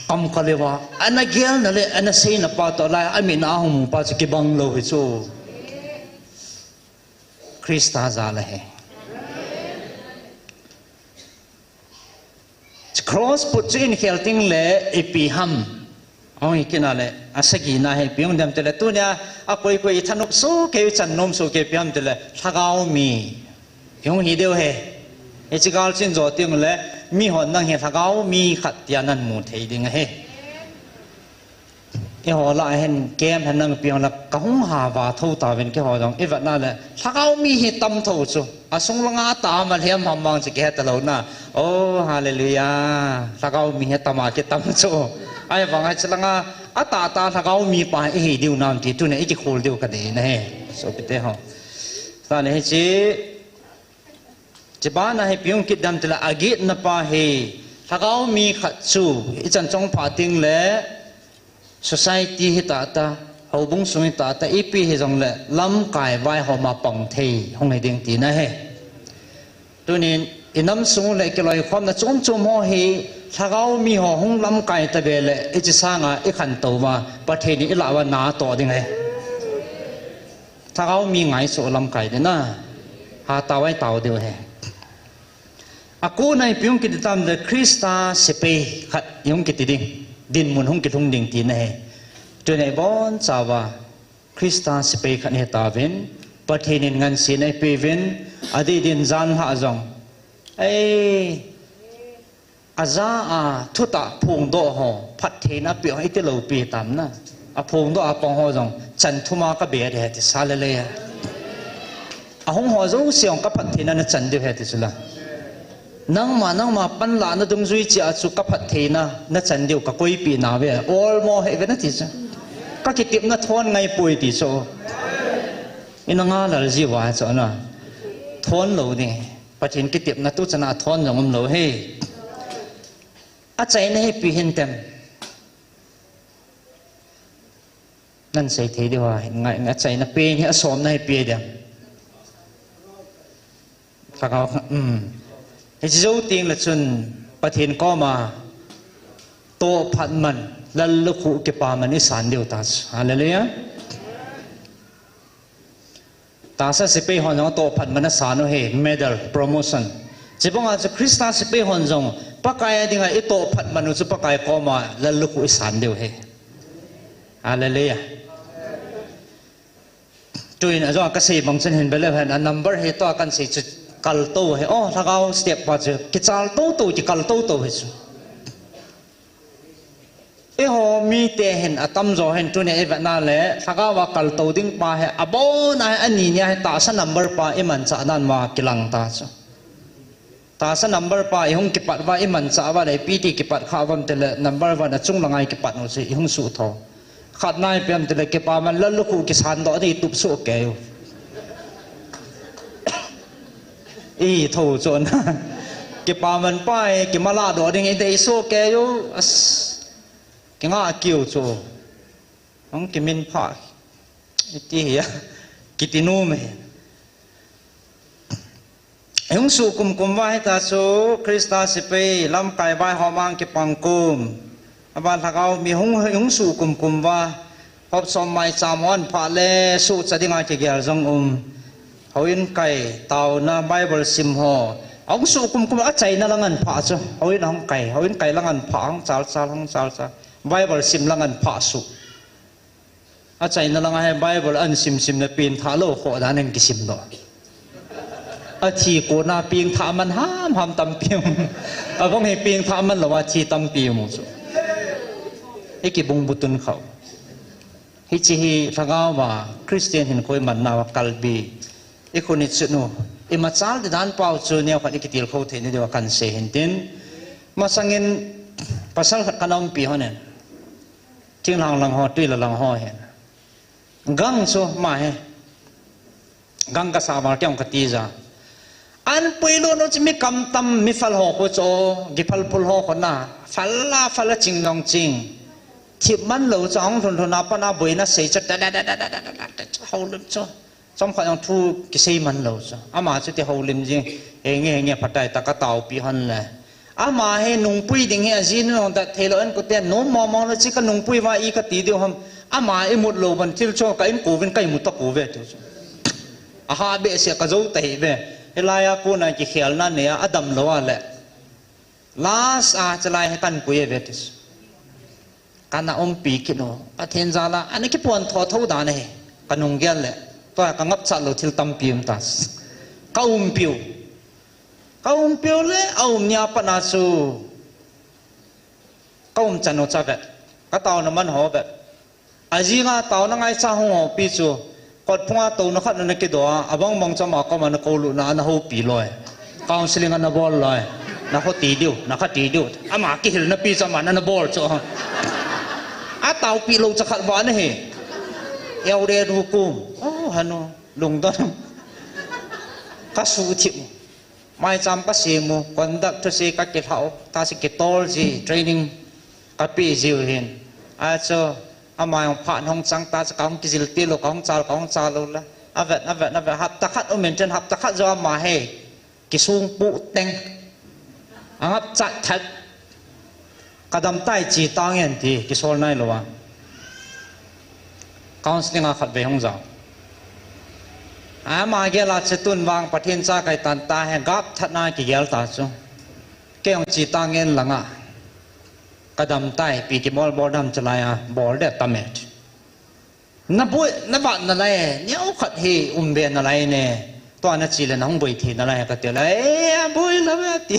Kam kale uva, ana gelna le, ana seina pa toh lai, amit a ahung mu pa chu kibang lou hi chu. Christa jal ahi. Cross put chu in khel ting le, ipi ham. Ahung hi kit na le, asagi na hi, ipi hung dem tile, tunia, akoi koi i thanop soh kei, i chan nom soh kei, ipi ham tile, lhagao mi. Hung hi diu ahi. Hiche gal chun jo teng le, mihon nang hi lhagao mi khat tia nan mu thei ding ahi. Eiho lah hin kem hen nang pi hon la kahung ha va tho tauvin keiho jong. I vet na le, lhagao mi hi tam tho chu. Asung langa atah a lhem ham vang chu kihe talou na. Oh, hallelujah. Lhagao mi hi tam a kitam chu. Ahivang a hiche langa atah tah lhagao mi pa i hi diu nam ti tunia i kikhol diu kadei na ahi. Sopite ho. Tale hiche Chubana hi ipi hung kit dem tile agetna pa hi, lhagao mi khat chu, ichan chong pha teng le, society hi tata, houbung sung hi tata, ipi hi jong le, lamkai vaihom a pang thei, hung hi ding tina ahi. Tunin, inam sung le kiloikhomna chom chom ho hi, lhagao mi ho hung lamkai ta ve le, ichi sanga ikhantou uva, Pathen in ilah uva natoh ding ahi. Lhagao mi ngaisah lamkai ding na. Hatah a itao diu ahi. Akona ipi hung kiti tam tile Christa sepai khat hung kiti ding. Dinmun hung kilhung ding tina ahi. Tunia ibonchauva Christa sepai khat hi tauvin. Pathen in ngansi na ipeuvin. Adih din jan lhah jong. Ei. Aja a thutah phongdoh ho, phattheina peh ho, iti lou pi tam na. Aphongdoh a pang ho jong, chan thum a kabe ding ahi ti sa le le. Ahung ho jouse jong kaphattheina nachan diu ahi ti chu la. Nangma, nangma panlahna dungjui cheh a chu kaphattheina nachan diu kakoipeh nauve. Olmo hih uve nati chu. Kakitepna thon ngai poi ti chu. Ina nga lal jiuva chu na. Thon lou ding. Pathen kitepna tu chana athon jong umlou hi. Achaina hi ipi hintem? Nan sei thei diu ahi, ngai, achaina pen hi asomna hi ipi dem? Lhagao, um. Hiche jou teng le chun Pathen koma tohphat man, lallukhuh kipaman isan diu ta chu. Hallelujah. Tahsa sepai hon jong tohphat man asan u hi, medal, promotion. Chubanga chu Christa sepai hon jong Pakai a dinga itohphat man u chu Pakai koma lallukhuh isan diu hi. Hallelujah. Tuin ajong kasei bang chun hin bele hen, a number hi tua kansei chu kaltou hi. Oh, lhagao step pa chu kichal toutou, kikal toutou hi chu. Eiho mite hin atamjo hin tunia ivetna le lhagao a kaltou ding pa hi abona hi, ani nia hi tahsa number pa imanchah dan uva kilang ta chu. Tahsa number pa ihung kipat uva imanchah uva le ipi ti kipat kha uvam tile number one achung langa ikipat u chu ihung suhtho. Khatna ipi ham tile kipaman lallukhuh kisandoh ding itup soh kei u. Itho chun. Kipaman pa hi kimalah doh ding idei soh kei u. As. Kinga kiu chu. Hung kiminphah. Iti hi a. Kiti nom e. Hung suh kumkum uva hita chu Christa sepai lamkai vaihom a kipang kum. Aban lhagao mi hung, hung suh kumkum uva. Hop som maicham hon phah le suhcha dinga kigel jong um. Houin kai, taona, Bible sim ho. Ahung suh kumkum achaina lang ahin phah chu. Houin ahung kai, houin kai lang ahin phah, hung chalchal, hung chalchal. Bible sim lang ahin phah suh. Achaina langa hi Bible ahin simsim le pengthah lou khoh dan ahin kisim doh. Athi kona pengthah man hamham tampi um. Abang hi pengthah man louva thi tampi um u chu. Ikibungbutun khau. Hiche hi lhagao a Christian hinkho imanna uva kalbi. Ikhut ichun u, imachal di dan pau chu neokhat ikitilkhou theina diuva kansei hintin. Masangin pasal khat kana umpi hon in. Thinglhang lang ho, tuila lang ho hin. Gang chu ama hi. Gang kasah val kei jong kati ja. Ahin puilut u chu mi kamtam, mi phal ho khu chu, giphal phul ho khu na. Phal a, phal a ching jong ching. Thip man lou chu, ahung lhun lhun a pat a boina sei chu, ta ta ta, houlim chu. Chomkhat jong thu kisei man lou chu. Ama chu ti houlim jing, henge, henge, phatai ta kataopi hon le. Ama hi nungpui ding hi ajinu jong dat thei lou, an kute nom mong mong le chi ka nungpui uva i kati diu ham. Ama imut lou ban thil chu ka inko uvin ka imu tapouve tiu chu. Aha behseh kajou tahih ve. Hilai a kona kikhelna nei a, adam lou a le. Last a chalai hi kahin pui e ve tiu chu. Kana umpi kit u. Pathen jal a, ana kipuan tho tho dan ahi. Kanung gel le. Tua kangapchat lou thil tampi um ta. Ka umpiu. Ka umpiu le, aum nia pat na chu. Ka umchan u chu avet. Ka taona man ho avet. Ajinga taona ngaicha hung hopi chu. Kotphunga touna khat ana kido a, abang bang chu ama koma ana koulutna, ana houpi loi. Counseling ana bol loi. Nakho ti diu, nakha ti diu. Ama kihilna pi chu aman ana bol chu. Ataopi lou cha khat vang ahi. Eure du kum. Oh, hanu, lungdon. Kasuhthip u. Maicham kasem u, conduct thusei kakilhah u, tahsa kitol ji, training kapeh jiu hin. Achu, ama jong phat hung chang ta chu kahung kijil til u, kahung chal, kahung chal u le. Avet, avet, avet, hapta khat um in tin, hapta khat jou ama hi kisung pu teng. Angapchat that. Kadam tai, che tange ti, kisol nailouva. Counseling a khatvei hung jao. Ama gel a chu tun vang Pathen cha kahi tan tahe, gapthatna kigel ta chu. Kei jong che tange langa. Kadam tai, ipi kibol bol dem chalai a, bol ding tame. Naboi, navat nalai, neokhat hi umbe nalai ne. Tua nache le nahung boi thei nalai kati le, eh, aboi lou ve ti.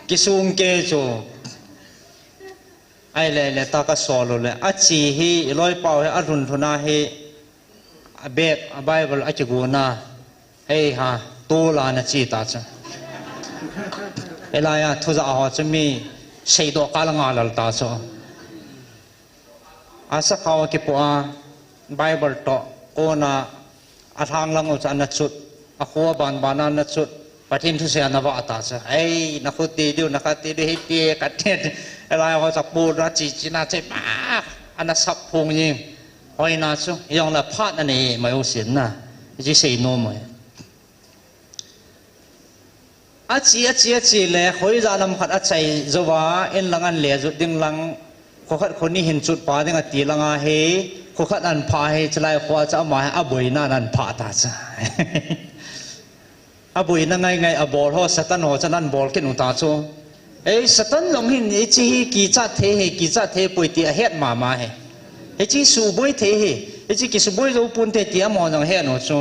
Kisung kei chu. Ahile, le ta kasol u le. Ache hi, iloipau hi, alhun lhun a hi. A bag, a Bible, akigona. Hei ha, tol a nache ta chu. Hilai a, thujah ho chu mi, seidoh kal a ngalal ta chu. Asakhao akipoh a, Bible toh, kona, alhang lang u chu ana chut, akho banban a ana chut, Pathen thusei a na vah ta chu. Ei, na khuti diu, na khati diu, hiti, kati. Elai ho cha pu na chi chi na che ma. Ana sap phung jing. Hoina chu, jong la phat na nei mai u sin na. Ji sei nom mai. Achi, achi, achi le, hoiya nam khat achai jouva, in lang an le jut ding lang, kho khat kho ni hin chut pa ding ati lang ahi, kho khat an pha hi, chilai kho cha ama hi, aboina an pha ta cha. Aboina ngai ngai, abol ho, Satan ho, chan an bol kin u ta chu. Ei, Satan jong hin, hichi hi, kichat thei hi, kichat thei poi ti ahet mama hi. Hichi suboi thei hi, hichi kisuboi jou pon thei ti amaho jong het u chu.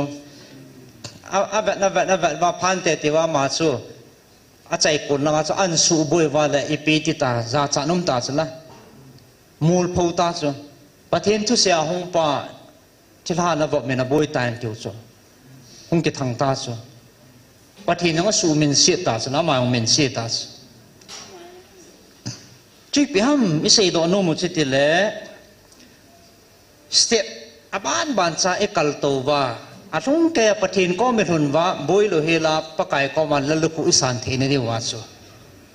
A, avet, avet, avet, va phan te ti va ma chu. Achai kon langa chu an suboi va le ipi ti ta, jachat um ta chu la. Mul pho ta chu. Pathen thusei a hung pa, thilha na vop min aboi ta in tiu chu. Hung kithang ta chu. Pathen jong asuh min siat ta chu, ama jong min siat ta chu. Chupi ham, i seidoh nom u chu ti le, step, aban ban cha i kal tou va, alhung kei a Pathen kom i lhun va, boi lou hi la, Pakai kom a lalukhu i san thei na diu va chu.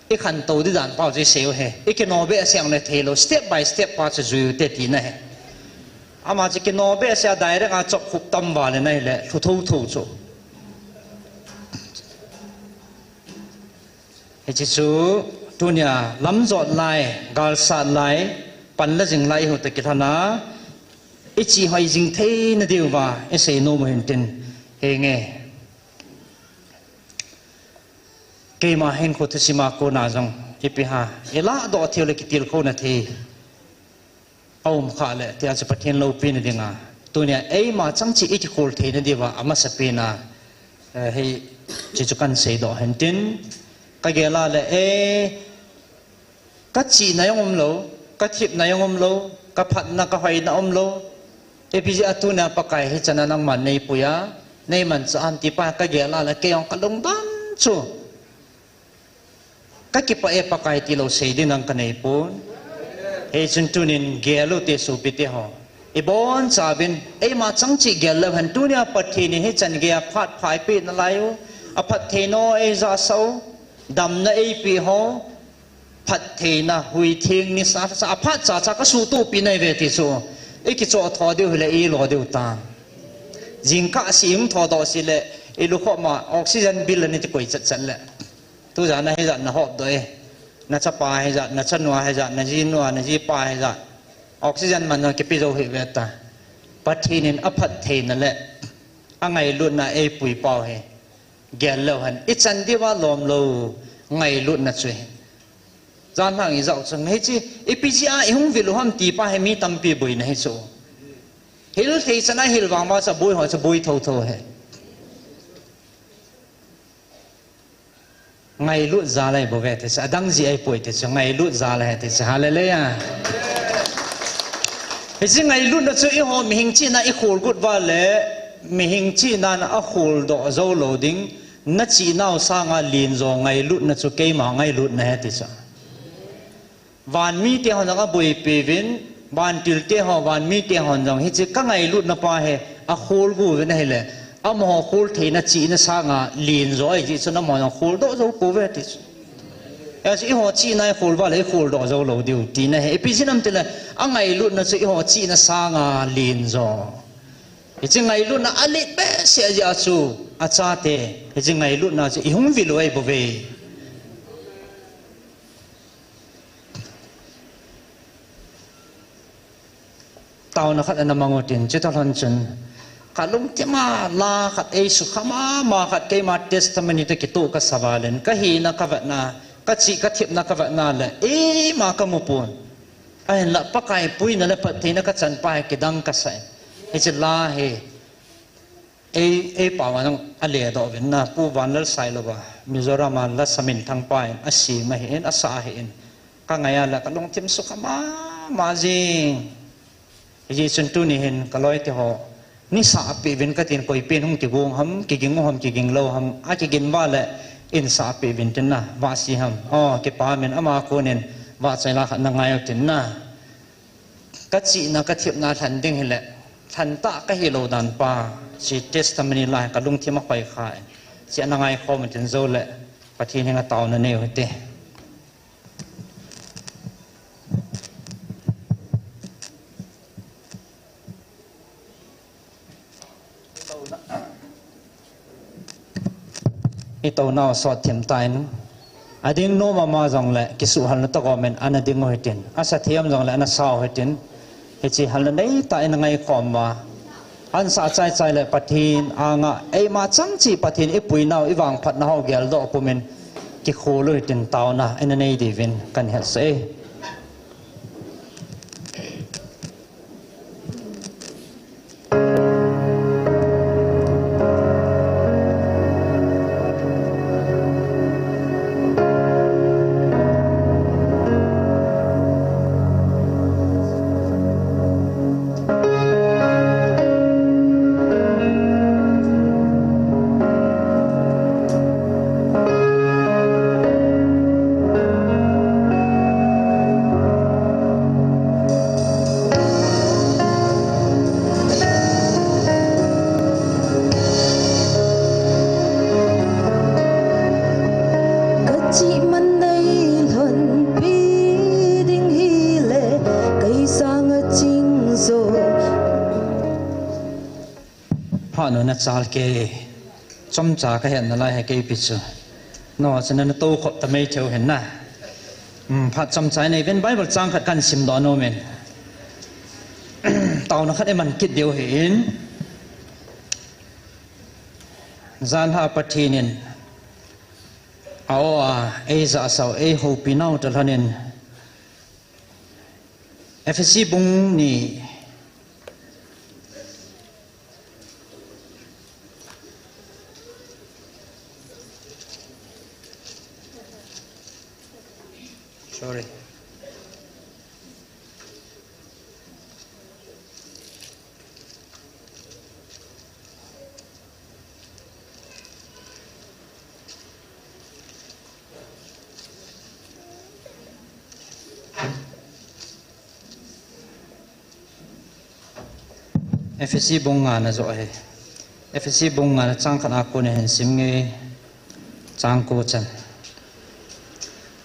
I khan tou di dan pau chu i sei u he. I kino be a siang le thei lou, step by step pa chu jui u te ti na he. Ama chu kino be a sia direct a chop khup tam va le na hi le, lhu tho tho chu. Hichi chu, tunia lamjot lai, galsat lai, panla jing lai ihu ta kilhana, i chi hoi jing thei na diu va, i sei nom u hin tin, henge. Keima hin kho thusim a kona jong, ipi ha, i ladoh thei u le kitilkhou na thei. Aum kha le, tia chu Pathen loupina dinga. Tunia eima chang chi i kikhol thei na diu va, amasa pen a. Eh, hei, chi chu kan seidoh hen tin. Ka gel a le, eh, ka chihna jong um lou, ka thepna jong um lou, ka phatna, ka hoina um lou. Ipi jeh a tunia Pakai hichan a nangman nei pui a, nei manchah ham ti pa ka gel a le, kei jong ka lungdam chu. Ka kipah e Pakai ti lou sei ding nang ka nei pon. Hei chun tunin gel u te sopi te ho. I boncha uvin, eima chang chi gel leu hen tunia Pathen in hichan gei a phat pha eipeh na lai u. A phattheina ei jahsah u. Damna eipeh ho. Phattheina hui theng ni sa sa a phat cha cha ka suhtoh pi nai ve ti chu. I kichoh tho diu hile i lo diu ta. Jingkah si hung tho doh si le i lukhom a oxygen bill ani ti koi chat chat le. Tujan a hijat na hop doh e. Na chapa hijat, na chanu hijat, na jinu, na jipa hijat. Oxygen man jong kipe jou hih ve ta. Pathen in aphattheina le angailutna eipui pau hi. Gel leu hen. I chan diu va lom lou ngailutna chu hi. Jan hang i jao chang hichi, ipi jeh a i hung vil u ham ti pa hi mi tampi boina hi chu. Hil thei chan a hil vang ma cha boi ho cha boi tho tho hi. Ngailut jal ahi bou ve ti chu, adang jeh ahi poi ti chu, ngailut jal ahi ti chu, hallelujah. Hiche ngailutna chu eiho mihing chihna i khol got uva le, mihing chihna na a khol doh jou lou ding, na chihnau sanga len jo ngailutna chu keima ngailutna ahi ti chu. Van mite hon jong aboipi uvin, vantil te ho, van mite hon jong hiche ka ngailutna pa hi akhol got uvin ahile, amaho khol theina chihna sanga len jo ahi jeh chun amaho jong khol doh jou pouve ti chu. Hiche eiho chihna i khol uva le i khol doh jou lou diu tina ahi. Ipi jeh ham tile, angailutna chu eiho chihna sanga len jo. Hiche ngailutna alet behseh jeh a chu, achate, hiche ngailutna chu i hung vil u ahi bouve. Taona khat ana mang u tin, chuti lhon chun, ka lungthim a la khat ei sukha mama khat keima testimony toh kitoh kasa val in, ka hina ka vetna, ka chih ka thepna ka vetna le, eima ka mu pon. Ahinla Pakai puina le phattheina ka chan pa hi kidang kasa in. Hiche la hi, Ei, ei pao a jong ale doh uvin na, Pu Vanlal Sailou a, Mizoram a la sa minthang pa in, asem ahi in, asah ahi in. Ka ngai a le ka lungthim sukha mama jing. Hijeh chun tuni hin ka loi te ho, nei sah peh uvin ka tin, koi pen hung kigong ham, kiging u ham, kiging lou ham, akigin uva le, in sah peh uvin tin na, vah se ham. O, kipa min ama kon in, vahchoi la khat na ngai u tin na. Ka chihna, ka thepna lhen ding hile, lhen tah ka hilou dan pa, hiche testimony la hi ka lungthim a khoi kha in. Chia na ngaikhom tin jou le Pathen henga taona nei u hite. I touna u sot thim tan. Ading nom ama jong le kisuhal na ta gomin ana ding u hitin. Asa thiam jong le ana sau hitin. Hiche hal na nei ta in ngaikhom ma. An sa chai chai le Pathen anga eima chang chi Pathen i puinau i vangphatna ho geldoh pumin kikhol u hitin taona ina nei diuvin kan hetsah e. Ka chihman nei lhonpi ding hile, kei sanga ching jo. Phat nu na chal ke. Chomcha ka hetna lai hi kei pi chu. No, chu na na to khop ta mai theu hen na. Hmm, phat chomcha nei uvin Bible chang khat kan sim doh nom in. Taona khat i man kit diu hi in. Jan ha Pathen in. A o a, ei ja sau, ei houpi nau ta lhon in. Ephesi bung ni. Sorry. Ephesi bung nga na jo ahi. Ephesi bung nga na chang khat a kon hin sim nge chang ko chan.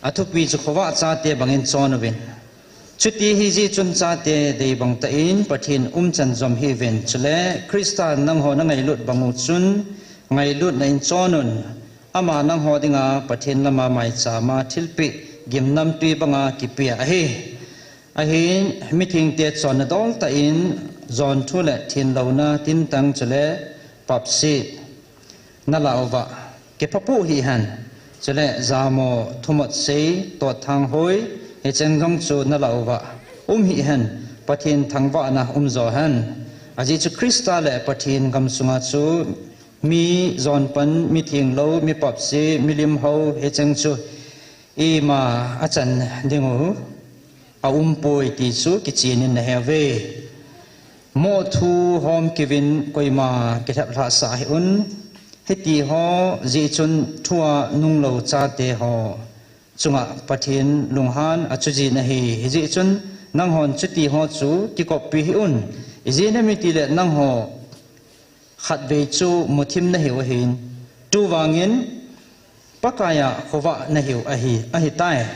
Athupi chu khovah chate bangin chon uvin. Chuti hi jeh chun chate dei bang tah in Pathen umchan jom hih uvin. Chule Christa nangho na ngailut bang u chun ngailutna in chon un. Ama nangho dinga Pathen lama maichama thilpeh gimnamtui banga kipeh ahi. Ahin mithengte chonna dol tah in jon thu le thenlouna tintang chule papse na la uva kiphapu hih hen. Chule jamo thumot sei tot thang hoi hicheng jong chu na la uva um hih hen. Pathen thangvahna um jo hen. Ajeh chu Christa le Pathen gam sunga chu mi jonpan, mi thenglou, mi papse, mi limhou hicheng chu ima a chan ding u a um poi ti chu kichen in na he uve. Moh thu hom kei uvin koima kilhep lhah sah hih un. Hiti ho jeh chun thua nunglou chate ho chunga Pathen lunghan a chu jin ahi. Hijeh chun nanghon chuti ho chu kikoppi hih un. Ijeh inem itile nangho khatvei chu muthim na hiu ahin, tuvangin Pakaiya khovah na hiu ahi, ahitai.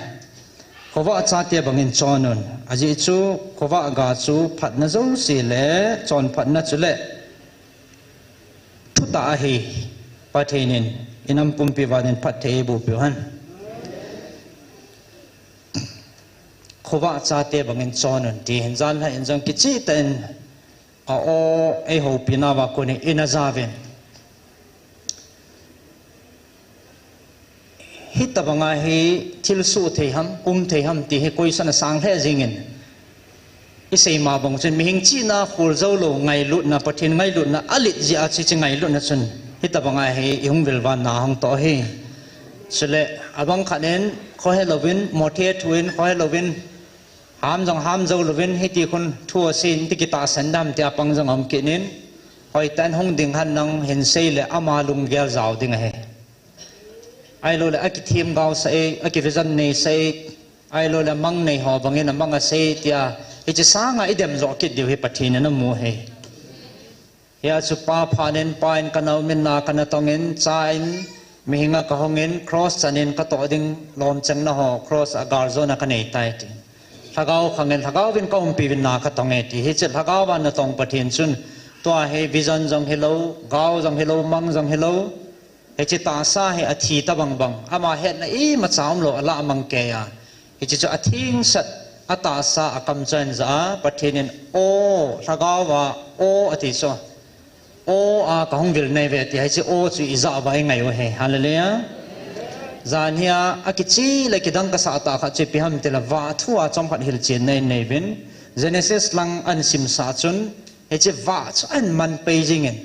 Khovah chate bangin chon un. Ajeh chu khovah ga chu phatna jouse le chonphatna chule thutah ahi. Pathen in inam pumpi vangin phatthei eiboh piu hen. Khovah chate bangin chon un ti hin jan lha in jong kicheh tah in a o ei houpi nauva kon in ina jauvin. Hitabanga hi thilsoh thei ham, um thei ham ti hi koisan asang lheh jingin. I seima bang chun mihing chihna khol jou lou ngailutna, Pathen ngailutna, alet jeh a chu hiche ngailutna chun hitabanga hi i hung vilvan na hung toh hi. Chule abang khat in khohe louvin, mothe thu in khohe louvin, ham jong ham jou louvin, hiti khun thu asei in ti kitahsan dam ti apang jong um kit in, hoitah in hung ding hen nang hin sei le ama lunggel jao ding ahi. Ahilouleh akithemgao sah e, akivision nei sah e, ahilouleh mang nei ho bangin amang asei tia, hiche sanga i dem joh kit diu hi Pathen in amu ahi. Hia chu pa phanin, pa in kana umin, na kana tongin, cha in, mihinga kahongin, cross chanin katoh ding lomchengna ho, cross a galjona kanei tai ti. Lhagao khangin, Lhagao vin kaumpi uvin na katong e ti. Hiche Lhagao a natong Pathen chun, tua hi vision jong hilou, gao jong hilou, mang jong hilou. Hiche tahsa hi athi tabang bang, ama hetna imacha umlou, alah mang kei a. Hiche chu athengsel a tahsa a kamcha in ja a, Pathen in aw, Lhagao a aw ati chu. Aw a kahung vil nei ve ti, hiche aw chu ija uva ingai u ahi. Hallelujah. Jan hia akicheh le kidang kasah tah khat chu ipi ham tile vah thu a chomkhat hilchen nei nei uvin. Genesis lang ahin simsah chun, hiche vah chu ahin man pei jingin.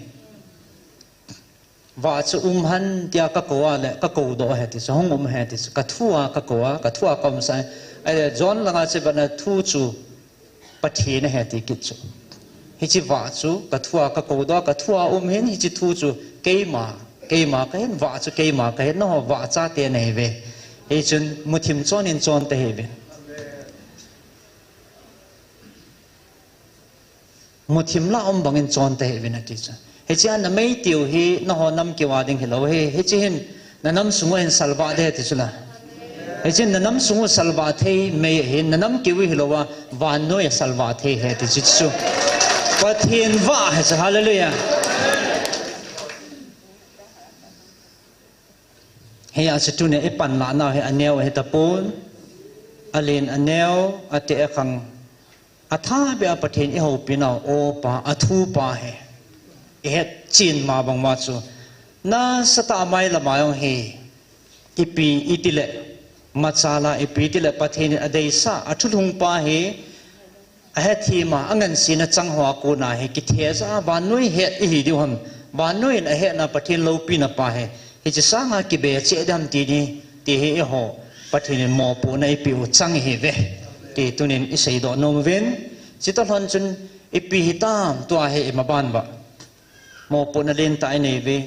Vah chu um hen tia kakou a le, kakou doh ahi ti chu, hung um ahi ti chu, kathu a kakou a, kathu a kaumsah e. Ahile John langa chu vana thu chu Pathen ahi ti kit chu. Hiche vah chu kathu a kakou doh a, kathu a um hin, hiche thu chu keima, keima kahin, vah chu keima kahin, nangho vah chate nahiuve. Hichun muthim chonin chon tahih uvin. Muthim lah a um bangin chon tahih uvin ati chu. Hichea namei tiu hi nangho nam kiu a ding hilou ahi. Hiche hin nanam sung u hin salvah ding ahi ti chu la. Hiche hin nanam sung u salvah thei mei ahin, nanam kiu hilou a vannoi a salvah thei ahi ti chu chu. Pathen vah ahi chu, hallelujah. Hia chu tunia ipanlah nau hi aneo ahi tapon. Alen aneo, ateh akhang. Atha beh a Pathen ihoupi nau, aw pa, athu pa ahi. Ihet chen ma bang uva chu. Nasatah a mailam a jong hi. Ipi itile, machal a ipi itile Pathen in adeisah, athulhung pa hi. Ahethem a, angansena chang hoa kona hi, kitheja a, vannoi het ihi diu ham, vannoi in ahetna Pathen loupina pa hi, hiche sanga kibe cheh ding ham ti ni, ti hi eiho, Pathen in mopohna eipeh u chang ihiuve, ti tunin iseidoh nom uvin, chutoh lhon chun ipi hitam tua hi imaban uva. Mopohna lentah inei uve,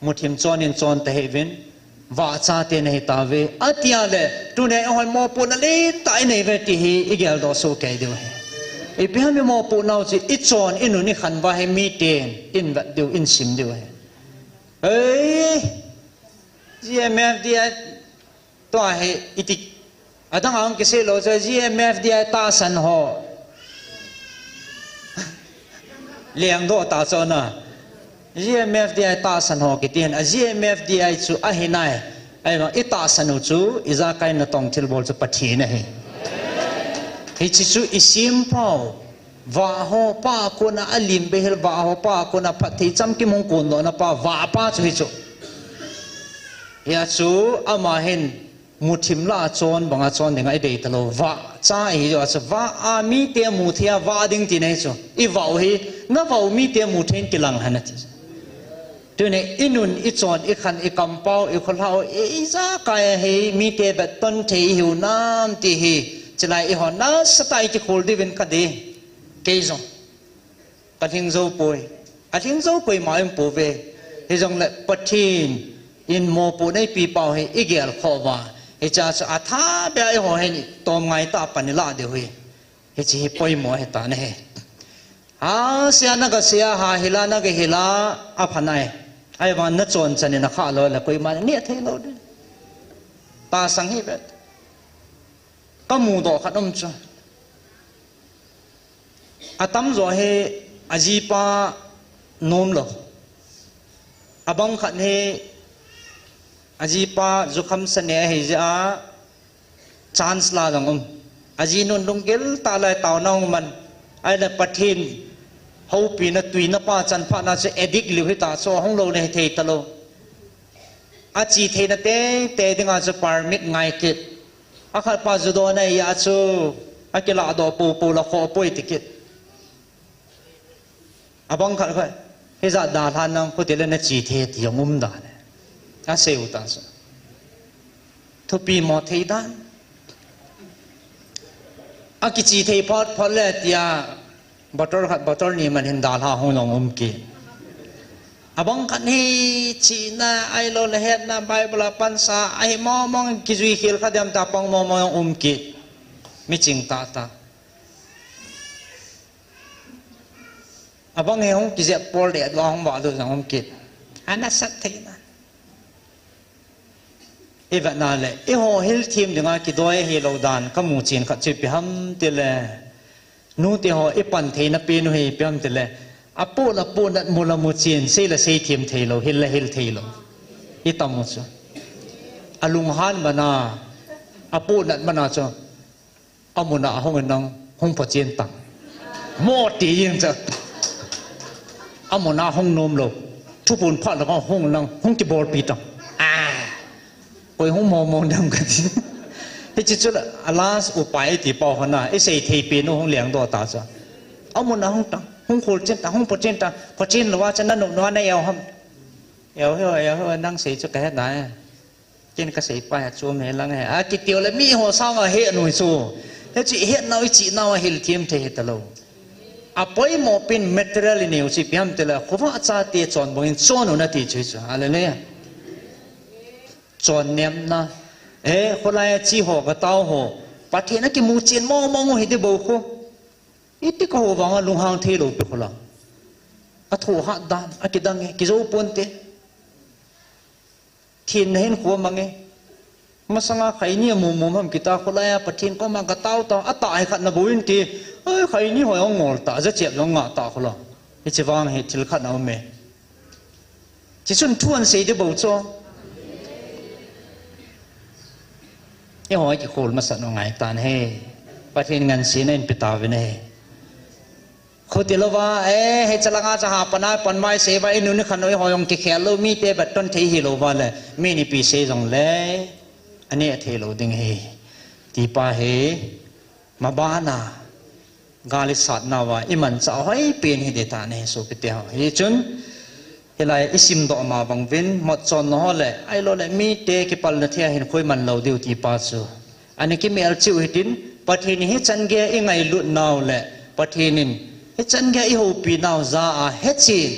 muthim chonin chon tahih uvin, vahchate nahi tauve, atia le, tunia eihon mopohna lentah inei uve ti hi igeldoh soh kei diu ahi. Ipi ham imopoh nau chu, ichon, inun, ikhan uva hi miten, invet diu, insim diu ahi. Ei, G M F D I, tua hi, iti, adang a hung kisei lou chu, G M F D I tahsan ho. Lengdoh ta chu na. G M F D I tahsan ho kiti hin, a G M F D I chu ahi nai. Ahivang, itahsan u chu, ijakai natong thilbol chu Pathen ahi. Hiche chu isim pau. Vah ho pa a kona alim behseh, vah ho pa a kona phatthei chamkim hung kondohna pa, vah pa chu hichu. Hia chu ama hin muthim lah a chon banga chon dinga idei talou. Vahcha ihi jeh a chu, vah a mite mu thei a vah ding tina ahi chu. Ivah u hi, navah u mite mu thei in kilang hen ati. Tunia inun, ichon, ikhan, ikampau, ikholhau, i, ijakai a hi mite vetton thei ihiu nam ti hi, chulai eiho nasatah a ikikhol diuvin kadei. Kei jong kalhing jou poi. Alhing jou koima um pouve. Hijongle Pathen in mopohna eipeh pau hi igel khoh uva, hichea chu atha beh a eiho hin itom ngai tah a pan ilah diu hi. Hiche hi poimo ahitan ahi. Hasea nagasea, hahila nagahila, apha nai. Ahivang nachon chan in akhah lou le koiman aneh thei lou ding. Tahsan hi vet. Kamudoh khat um chu. Atamjo hi ajipa nom lou. Abang khat hi ajipa jukham sa neh ahi jeh a chance la jong um. Ajinun lunggil tah lai taona hung man. Ahile Pathen houpina tuina pa chanphatna chu addict liu hita chu ahung lou le hithei talou. Ache theina teitei dinga chu permit ngai kit. Akhat pa judo nei a chu akiladoh poupou la khoh poi ti kit. Abang khat khat, hijat dalhan nang khuti le nache thei ti jong um dan e. Asei u ta chu. Thupi mo thei dan. Akiche thei phot phot le tia, bottle khat bottle ni man hin dalha hung jong um kit. Abang khat hi chena, ahilou le hetna, Bible a pansa, ahi mong mong kijui khel kha diam ta pang mong mong jong um kit. Miching tah tah. Abang hi hung kijep pol de, adua hung vah lut jong um kit. Ana sat thei na. I vet na le, eiho hil thim dinga kidoi hilou dan kamu chen khat chu ipi ham tile, nute ho i pan theina pen u hi ipi ham tile, apoh le apoh nat, mu le mu chen, sei le sei thim thei lou, hil le hil thei lou. I tam u chu. Alunghan mana, apoh nat mana chu. Amun a hung in lang, hung pha chen tang. Mo ti jing cha. Amun a hung nom lou. Thuphon phat le hung lang, hung kibolpi tang. Ah. Koi hung mo mo nam ka ti. Hiche chu la, a last upai ti pau hana, i sei thei pen u hung leng doh ta cha. Amun a hung tang, hung khol chen tang, hung pha chen tang, pha chen lou a cha nanu nu a na eo ham. Eo he, eo he, nang sei chu ka he na e. Ken ka sei pa hi chu me lang he. A kiti u le mi ho sang a he noi chu. Hiche he nau i chi nau a hil thim thei hi ta lou. Apoimo pen material i neu chu ipi ham tile, khovah chate chon bang in chon u na ti chu chu. Hallelujah. Chon nem na. E, kholai a chi ho ka tao ho. Pathen a kimu chen mo mo u hi ti bou khu. Iti ka ho vang a lunghang thei lou pi khola. A tho hat dan, a kidang e, kijou pon te. Thin na hin kho mang e. Masanga khaini a mum mum ham kita kholai a Pathen koma ka tao tao, a ta hai khat na bou in ti. Ai, khaini ho ong ngol ta, ja chep ong nga ta khola. Hiche vang hi thil khat na um e. Chi chun thu an sei de bou cho. Eiho kikhol masat u ngai tan he. Pathen ngan si na in pi ta vin he. Khuti lou va, eh, he chalanga cha ha pana pan mai se va, inu ni khan oi hoi ong kikhel lou, mite bat ton thei hi lou va le, mi ni pi se jong le, ani a thei lou ding hi. Ti pa hi, mabana, gal i sat nau va, i manchah hoi pen hi de ta ni, sopi te ho. Hi chun, Hilai i simdoh ma bang vin, mot chon na ho le, ahilou le, mite kipal na thei a hin khoi man lou diu ti pa chu. Ani kimel chiu hitin, Pathen hi chan gei a i ngailut nau le, Pathen in, hi chan gei a i houpi nau ja a, he chin.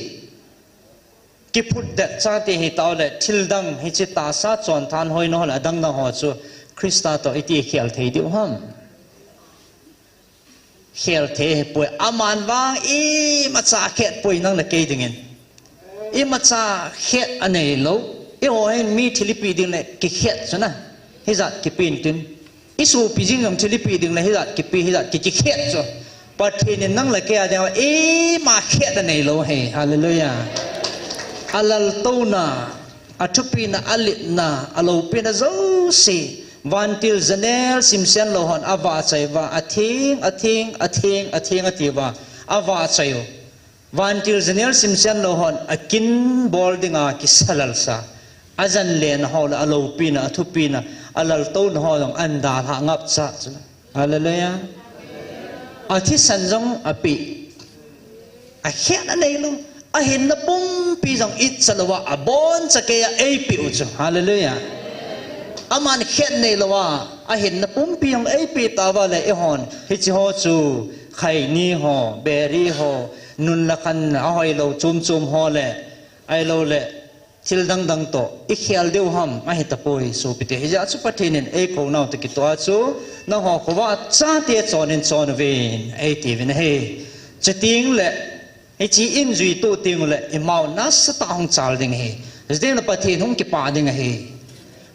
Kiphut det chate hi tau le, thil dang hi chi ta sa chon than hoi na ho le, adang na ho chu, Krista to i ti khel thei diu ham. Khel thei hi poi, aman vang imacha khet poi nang le kei dingin. Imacha khet anei lou. Eiho hin mi thil i pi ding le kikhet chu na. Hijat kipi in tin. I sopi jing jong thil i pi ding le hijat kipi, hijat ki, kikhet chu. Pathen in nang le kei a ding a ima khet anei lou hi. Hallelujah. Alal touna, athupina, alitna, aloupina jouse. Vantil janel simsen lou hon avahchoi uva, atheng, atheng, atheng, atheng ati uva, avahchoi u. Vantil janel simsen lou hon akin bol dinga kisalal sa. Ajanlen ho le aloupina, athupina, alaltouna ho jong ahin dalhah ngap cha chu. Hallelujah. Athisan jong ape. Akhet anei lou. Ahinna pumpi jong itcha louva, aboncha kei a eipe u chu. Hallelujah. Aman khet nei louva, ahinna pumpi jong eipe tauva le eihon. Hiche ho chu, khaini ho, beri ho, nun le khan ahoi lou chom chom ho le, ahilou le, thil dang dang toh, i khel diu ham, ahi tapoi, sopite. Hijeh a chu Pathen in eikou nau toh kitoh a chu, nangho khovah chate chon in chon uvin, eiti uvin ahi. Chuteng le, hiche in jui toh teng le, imau nasatah a hung chal ding ahi. Chuteng le Pathen hung kipah ding ahi.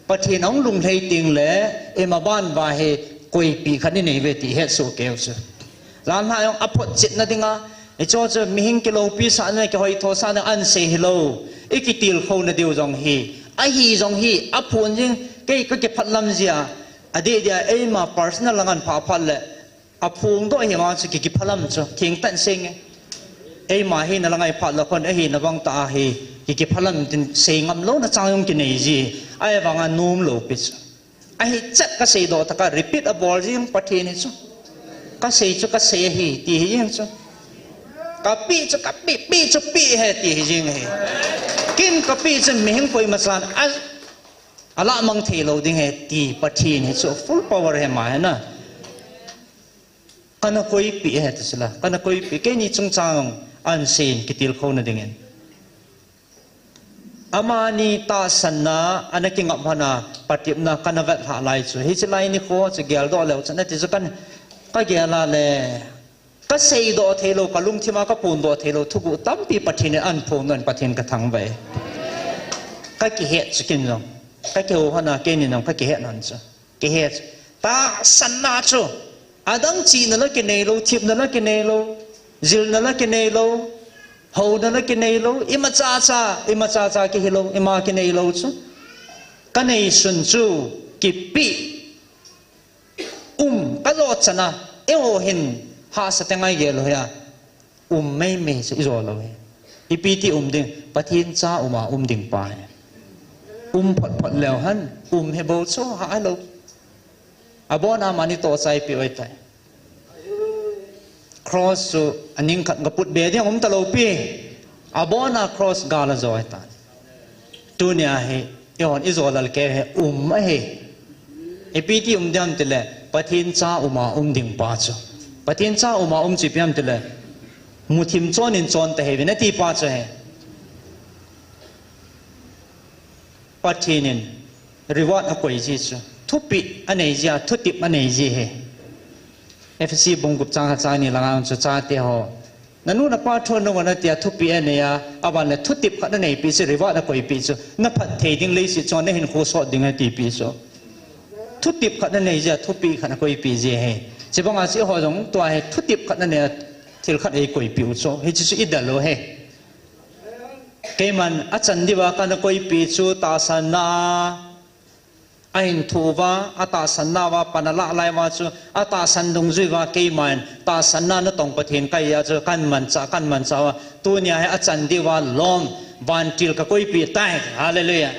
Pathen ahung lunglhai teng le, imaban uva hi koipi khat inei uve ti hetsoh keu chu. Lamlhah jong aphotchetna dinga, hicheho chu mihing kiloupi sahna, kihoithosahna ahin sei hilou. I kitilkhouna diu jong hi. Ahi jong hi, aphon jing, kei kakiphatlam jia. Adeh dia, eima personal a ngan phah phat le, aphongdoh hi vang chu ki, kiphalam chu, thengtah in seinge. Eima hina la ngai phat le khun, ahina bang tah a hi, ki, kiphalam tin sei ngam louna chang jong kinei ji. Ahivanga nom lou pi chu. Ahichet kaseidoh tah a, repeat abol jing Pathen hi chu. Kasei chu kasei ahi, ti hi jing chu. Kapeh chu kapeh, peh chu peh ahi, ti hi jing ahi. Ken kapeh chu mihing koima chan, a, alamang thei lou ding ahi, ti Pathen hi chu full power ahi ma hi na. Kana koipeh ahi ti chu la, kana koipeh, keini chungchang ahin sei in kitilkhouna dingin. Amani tahsanna, ana kingap hon a, patepna kana vetlhah lai chu. Hiche lai nikho chu geldoh leu chun, ati chu kan, kagel a le, Kaseidoh theilou, kalungthima kaphondoh theilou thuguh tampi Pathen in ahin phong in Pathen kathangvah e. Kakihet chu kin jong. Kakihou hon a keinin jong kakihet hon chu. Kihet chu. Tahsanna chu. Adang chihna la kineilou, thepna la kineilou, jilna la kineilou, houna la kineilou, imacha cha, imacha cha kihilou, ima kineilou chu. Kaneisun chu kipeh. Um, kajou chana, eiho hin hahsa teng a igel u hia. Um meimei chu ijou lou hi. Ipi ti um ding, Pathen cha uma um ding pa hi. Um phot phot leu hen, um hi bou chu hah lou. Abon a mani toh chai pi oi tai. Cross chu aning khat ga put be ding um talou pi. Abon a cross gal a joi ta. Tunia hi, eihon ijou lal kei hi um ahi. Ipi ti um ding ham tile, Pathen cha uma um ding pa chu. Pathen cha uma um chu ipi ham tile, muthim chon in chon ta hi ve nati pa chu hi. Pathen in reward akoi ji chu. Thupeh anei ji a, thutep anei ji hi. Ephesi bung gup chang khat chang ni langa chu chate ho. Nanu napa thu nunga natia thupeh anei a, aban le thutep khat anei pi chu, reward akoi pi chu. Naphat thei ding leiset chunga nahinkho sot ding ati pi chu. Thutep khat anei ji a, thupeh khat akoi pi ji hi. Chibanga chu eiho jong tua hi thutep khat anei a, thil khat eikoi pi u chu. Hiche chu idel u hi. Keiman achan diuva kana koipi chu tahsanna a, ahin thu uva, atahsanna uva, pan alah lai uva chu, atahsan dungjui uva, keiman tahsanna natong Pathen kahi a chu, kahin manchah, kahin manchah uva, tunia hi achan diuva lom, vantil kakoipi tai. Hallelujah.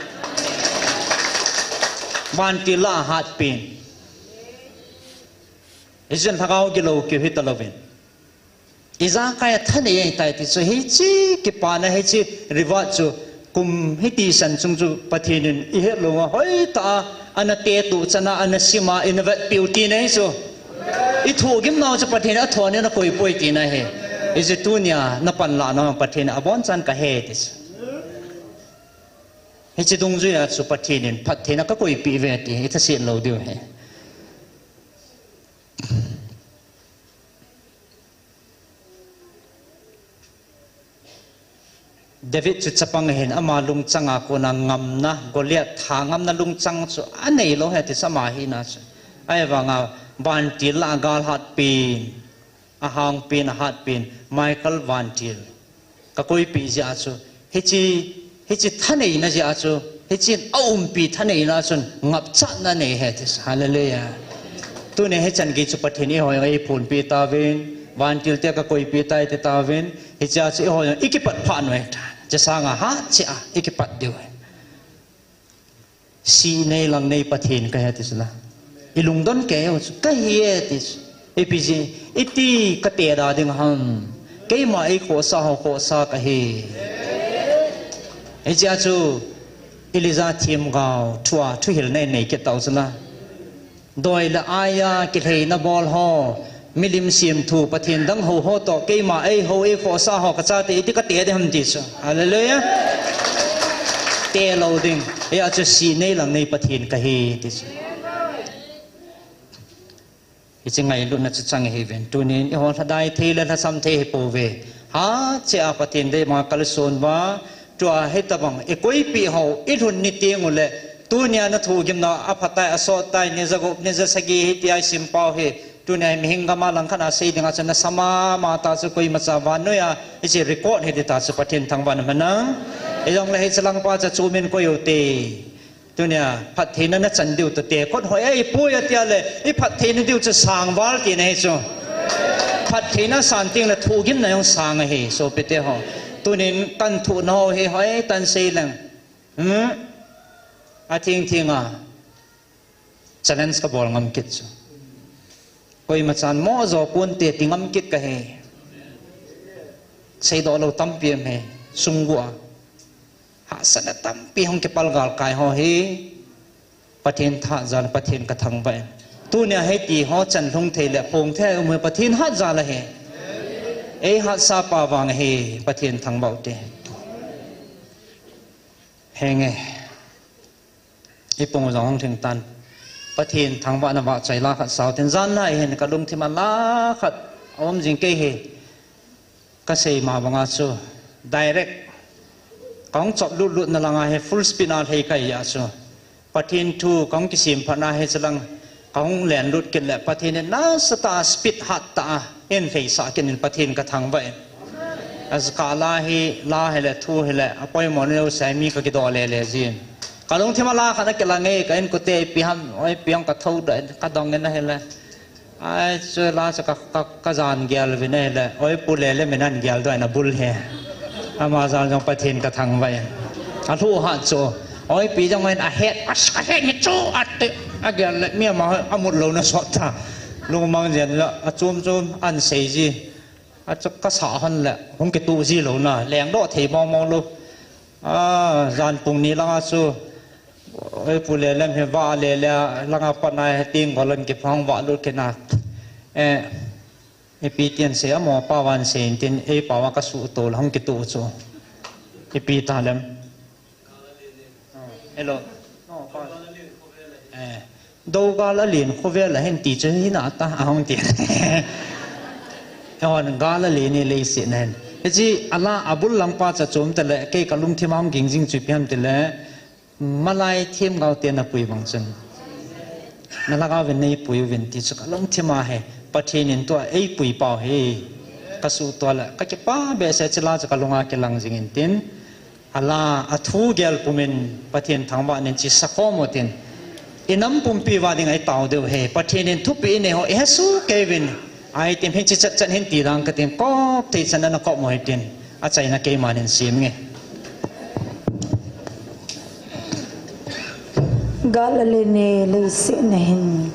Vantil la ahatpen. Hichun lhagao gilou keu hitalouvin. Ijakai a thanei ahitai ti chu, hiche kipana, hiche reward chu, kum hiti san chung chu Pathen in ihet louva hoitah a, ana tetup chana, ana sima, ina vetpiu tina hi chu. Ithohgimnau chu Pathen in athon in akoipoi tina hi. Hiche tunia napanlah nau Pathen in abonchan kahe ti chu. Hiche dungjuia chu Pathen in phattheina kakoipeh uve ti ithaset lou diu hi. David chu chapang ahin, ama lungchanga kona ngamna, Goliath thangamna lungchang chu aneilou ahi ti chu ama hina chu. Ahivanga vantil la agalhatpen, ahangpen, ahatpen, Michael vantil kakoipeh jeh a chu, hiche, hiche thaneina jeh a chu, hiche aumpi thaneina chun ngapchatna anei ahi ti chu. Hallelujah. Tunia hichan gei chu Pathen in eiho jong eiphonpeh tauvin, vantil te kakoipeh tai ti tauvin, hichea chu eiho jong ikipat phat u ahitai. Hiche sanga hatcheh a ikipat diu ahi. Sih nei lang nei Pathen kahi ti chu la. Ilungdon kei u chu kahi e ti chu. Ipi jeh, iti kateda ding ham. Keima eikhohsah ho khohsah kahi. Hichea chu Elijah themgao thua thuhilna inei kit tau chu la. Doi le aia kilheina bol ho, milim semthu, Pathen dang hou ho toh keima eihou eikhohsah ho kachate iti kate ding ham ti chu. Hallelujah. Te lou ding. Hia chu sih nei lang nei Pathen kahi ti chu. Hiche ngailutna chu chang ahiuvin. Tunin eiho lhadai thei le lhasam thei ahipouve. Hatcheh a Pathen deima kalson uva. Tua hitobang ikoipeh ho ilhun ni tenguleh, tunia nathohgimna aphatai, asottai, ni jagup, ni jasagi hitia isimpau hi. Tunia hi mihing gam a langkhat a sei dinga chu nasa mama ta chu koimacha vannoiya hiche record hi ding ta chu Pathen thangvahna um hen lang. Ijongle hiche langpa chu chumin koi ute. Tunia phattheina nachan diu toh tekot hoi ahipoi atia le, iphattheina diu chu sangval tina hi chu. Phattheina sang tengle thohgimna jong sang ahi, sopite ho. Tunin kana thohna ho hi hoitah in sei leng. Hmm? Atheng thenga challenge kabol ngam kit chu. Koimachan mo jo ponte ti ngam kit kahi. Seidoh lou tampi um e, sungguh a. Hahsatna tampi hung kipal galkai ho hi. Pathen tha jal, Pathen kathangvah e. Tunia hiti ho chan lhung thei le phong thei um e, Pathen hat jal ahi. Eihatsah pa vang ahi, Pathen thangvah ute. Henge. Ipung jong hung lhing tan. Pathen thangvahna vahchoi la khat sao tin, jan lai hin kalungthim a la khat Om jing kei hi, kasei ma banga chu, direct, kahung chop lut lut na langa hi full speed a lhei kahi a chu. Pathen thu kahung kisim phat na hi chulang, kahung len lut kit le Pathen in nasatah a speed hat tah a, eilheisah kit in Pathen kathangvah e. Ajeh chu la hi, la hi le, thu hi le, apoimo nalou sei mi kakidoh le le jin. Kalungthim a la khat akilang e, ka inkote ipi ham, oi ipi ham kathou da, kadong in ahile. Ai, chu la chu ka, ka, kajan gel uvin ahile, oi Pu Lele min ahin gel doh in abul hi. Ama jal jong Pathen kathangvah e. Alhuh hat chu, oi pi jong in ahet, as, ahet hi chu, ati, agel le, mi ama amut louna sot ta. Lungmang jeng le, achom chom ahin sei ji. Achu kasah hon le, hung kituh ji louna, lengdoh thei mong mong lou. A, jan pung ni langa chu, oi Pu Lele hi vah le le, langa pat na hi ting golon kiphang vah lut kit na. Eh, ipi tin sei amo pa van sei in tin, ei pa va kasuh to le hung kituh chu. Ipi ta lem. Hello. Eh, dou gal alen khovel a hin ti chu hina ta ahung ti. Ehon gal alen e leiset a hin. Hiche ala abul lang pa chu chom ta le kei kalungthim a hung ging jing chu ipi ham ti le. Malai themgao te napui bang chun. Nalhagao vin neipui uvin ti chu kalungthim a hi. Pathen in tua eipui pau hi. Kasuh to le kakipah behseh chu la chu kalunga kilang jing in tin. Ala, athu gel pumin Pathen thangvah in chi sakhom utin. Inam pumpi uva ding a itao diu ahi. Pathen in thupeh inei ho, ihesoh kei uvin. Ai tin hiche chat chat hin ti dang katin kop thei chan ana kop mo hitin. Achaina keiman hin sim nge. Gal alen e leiset a hin.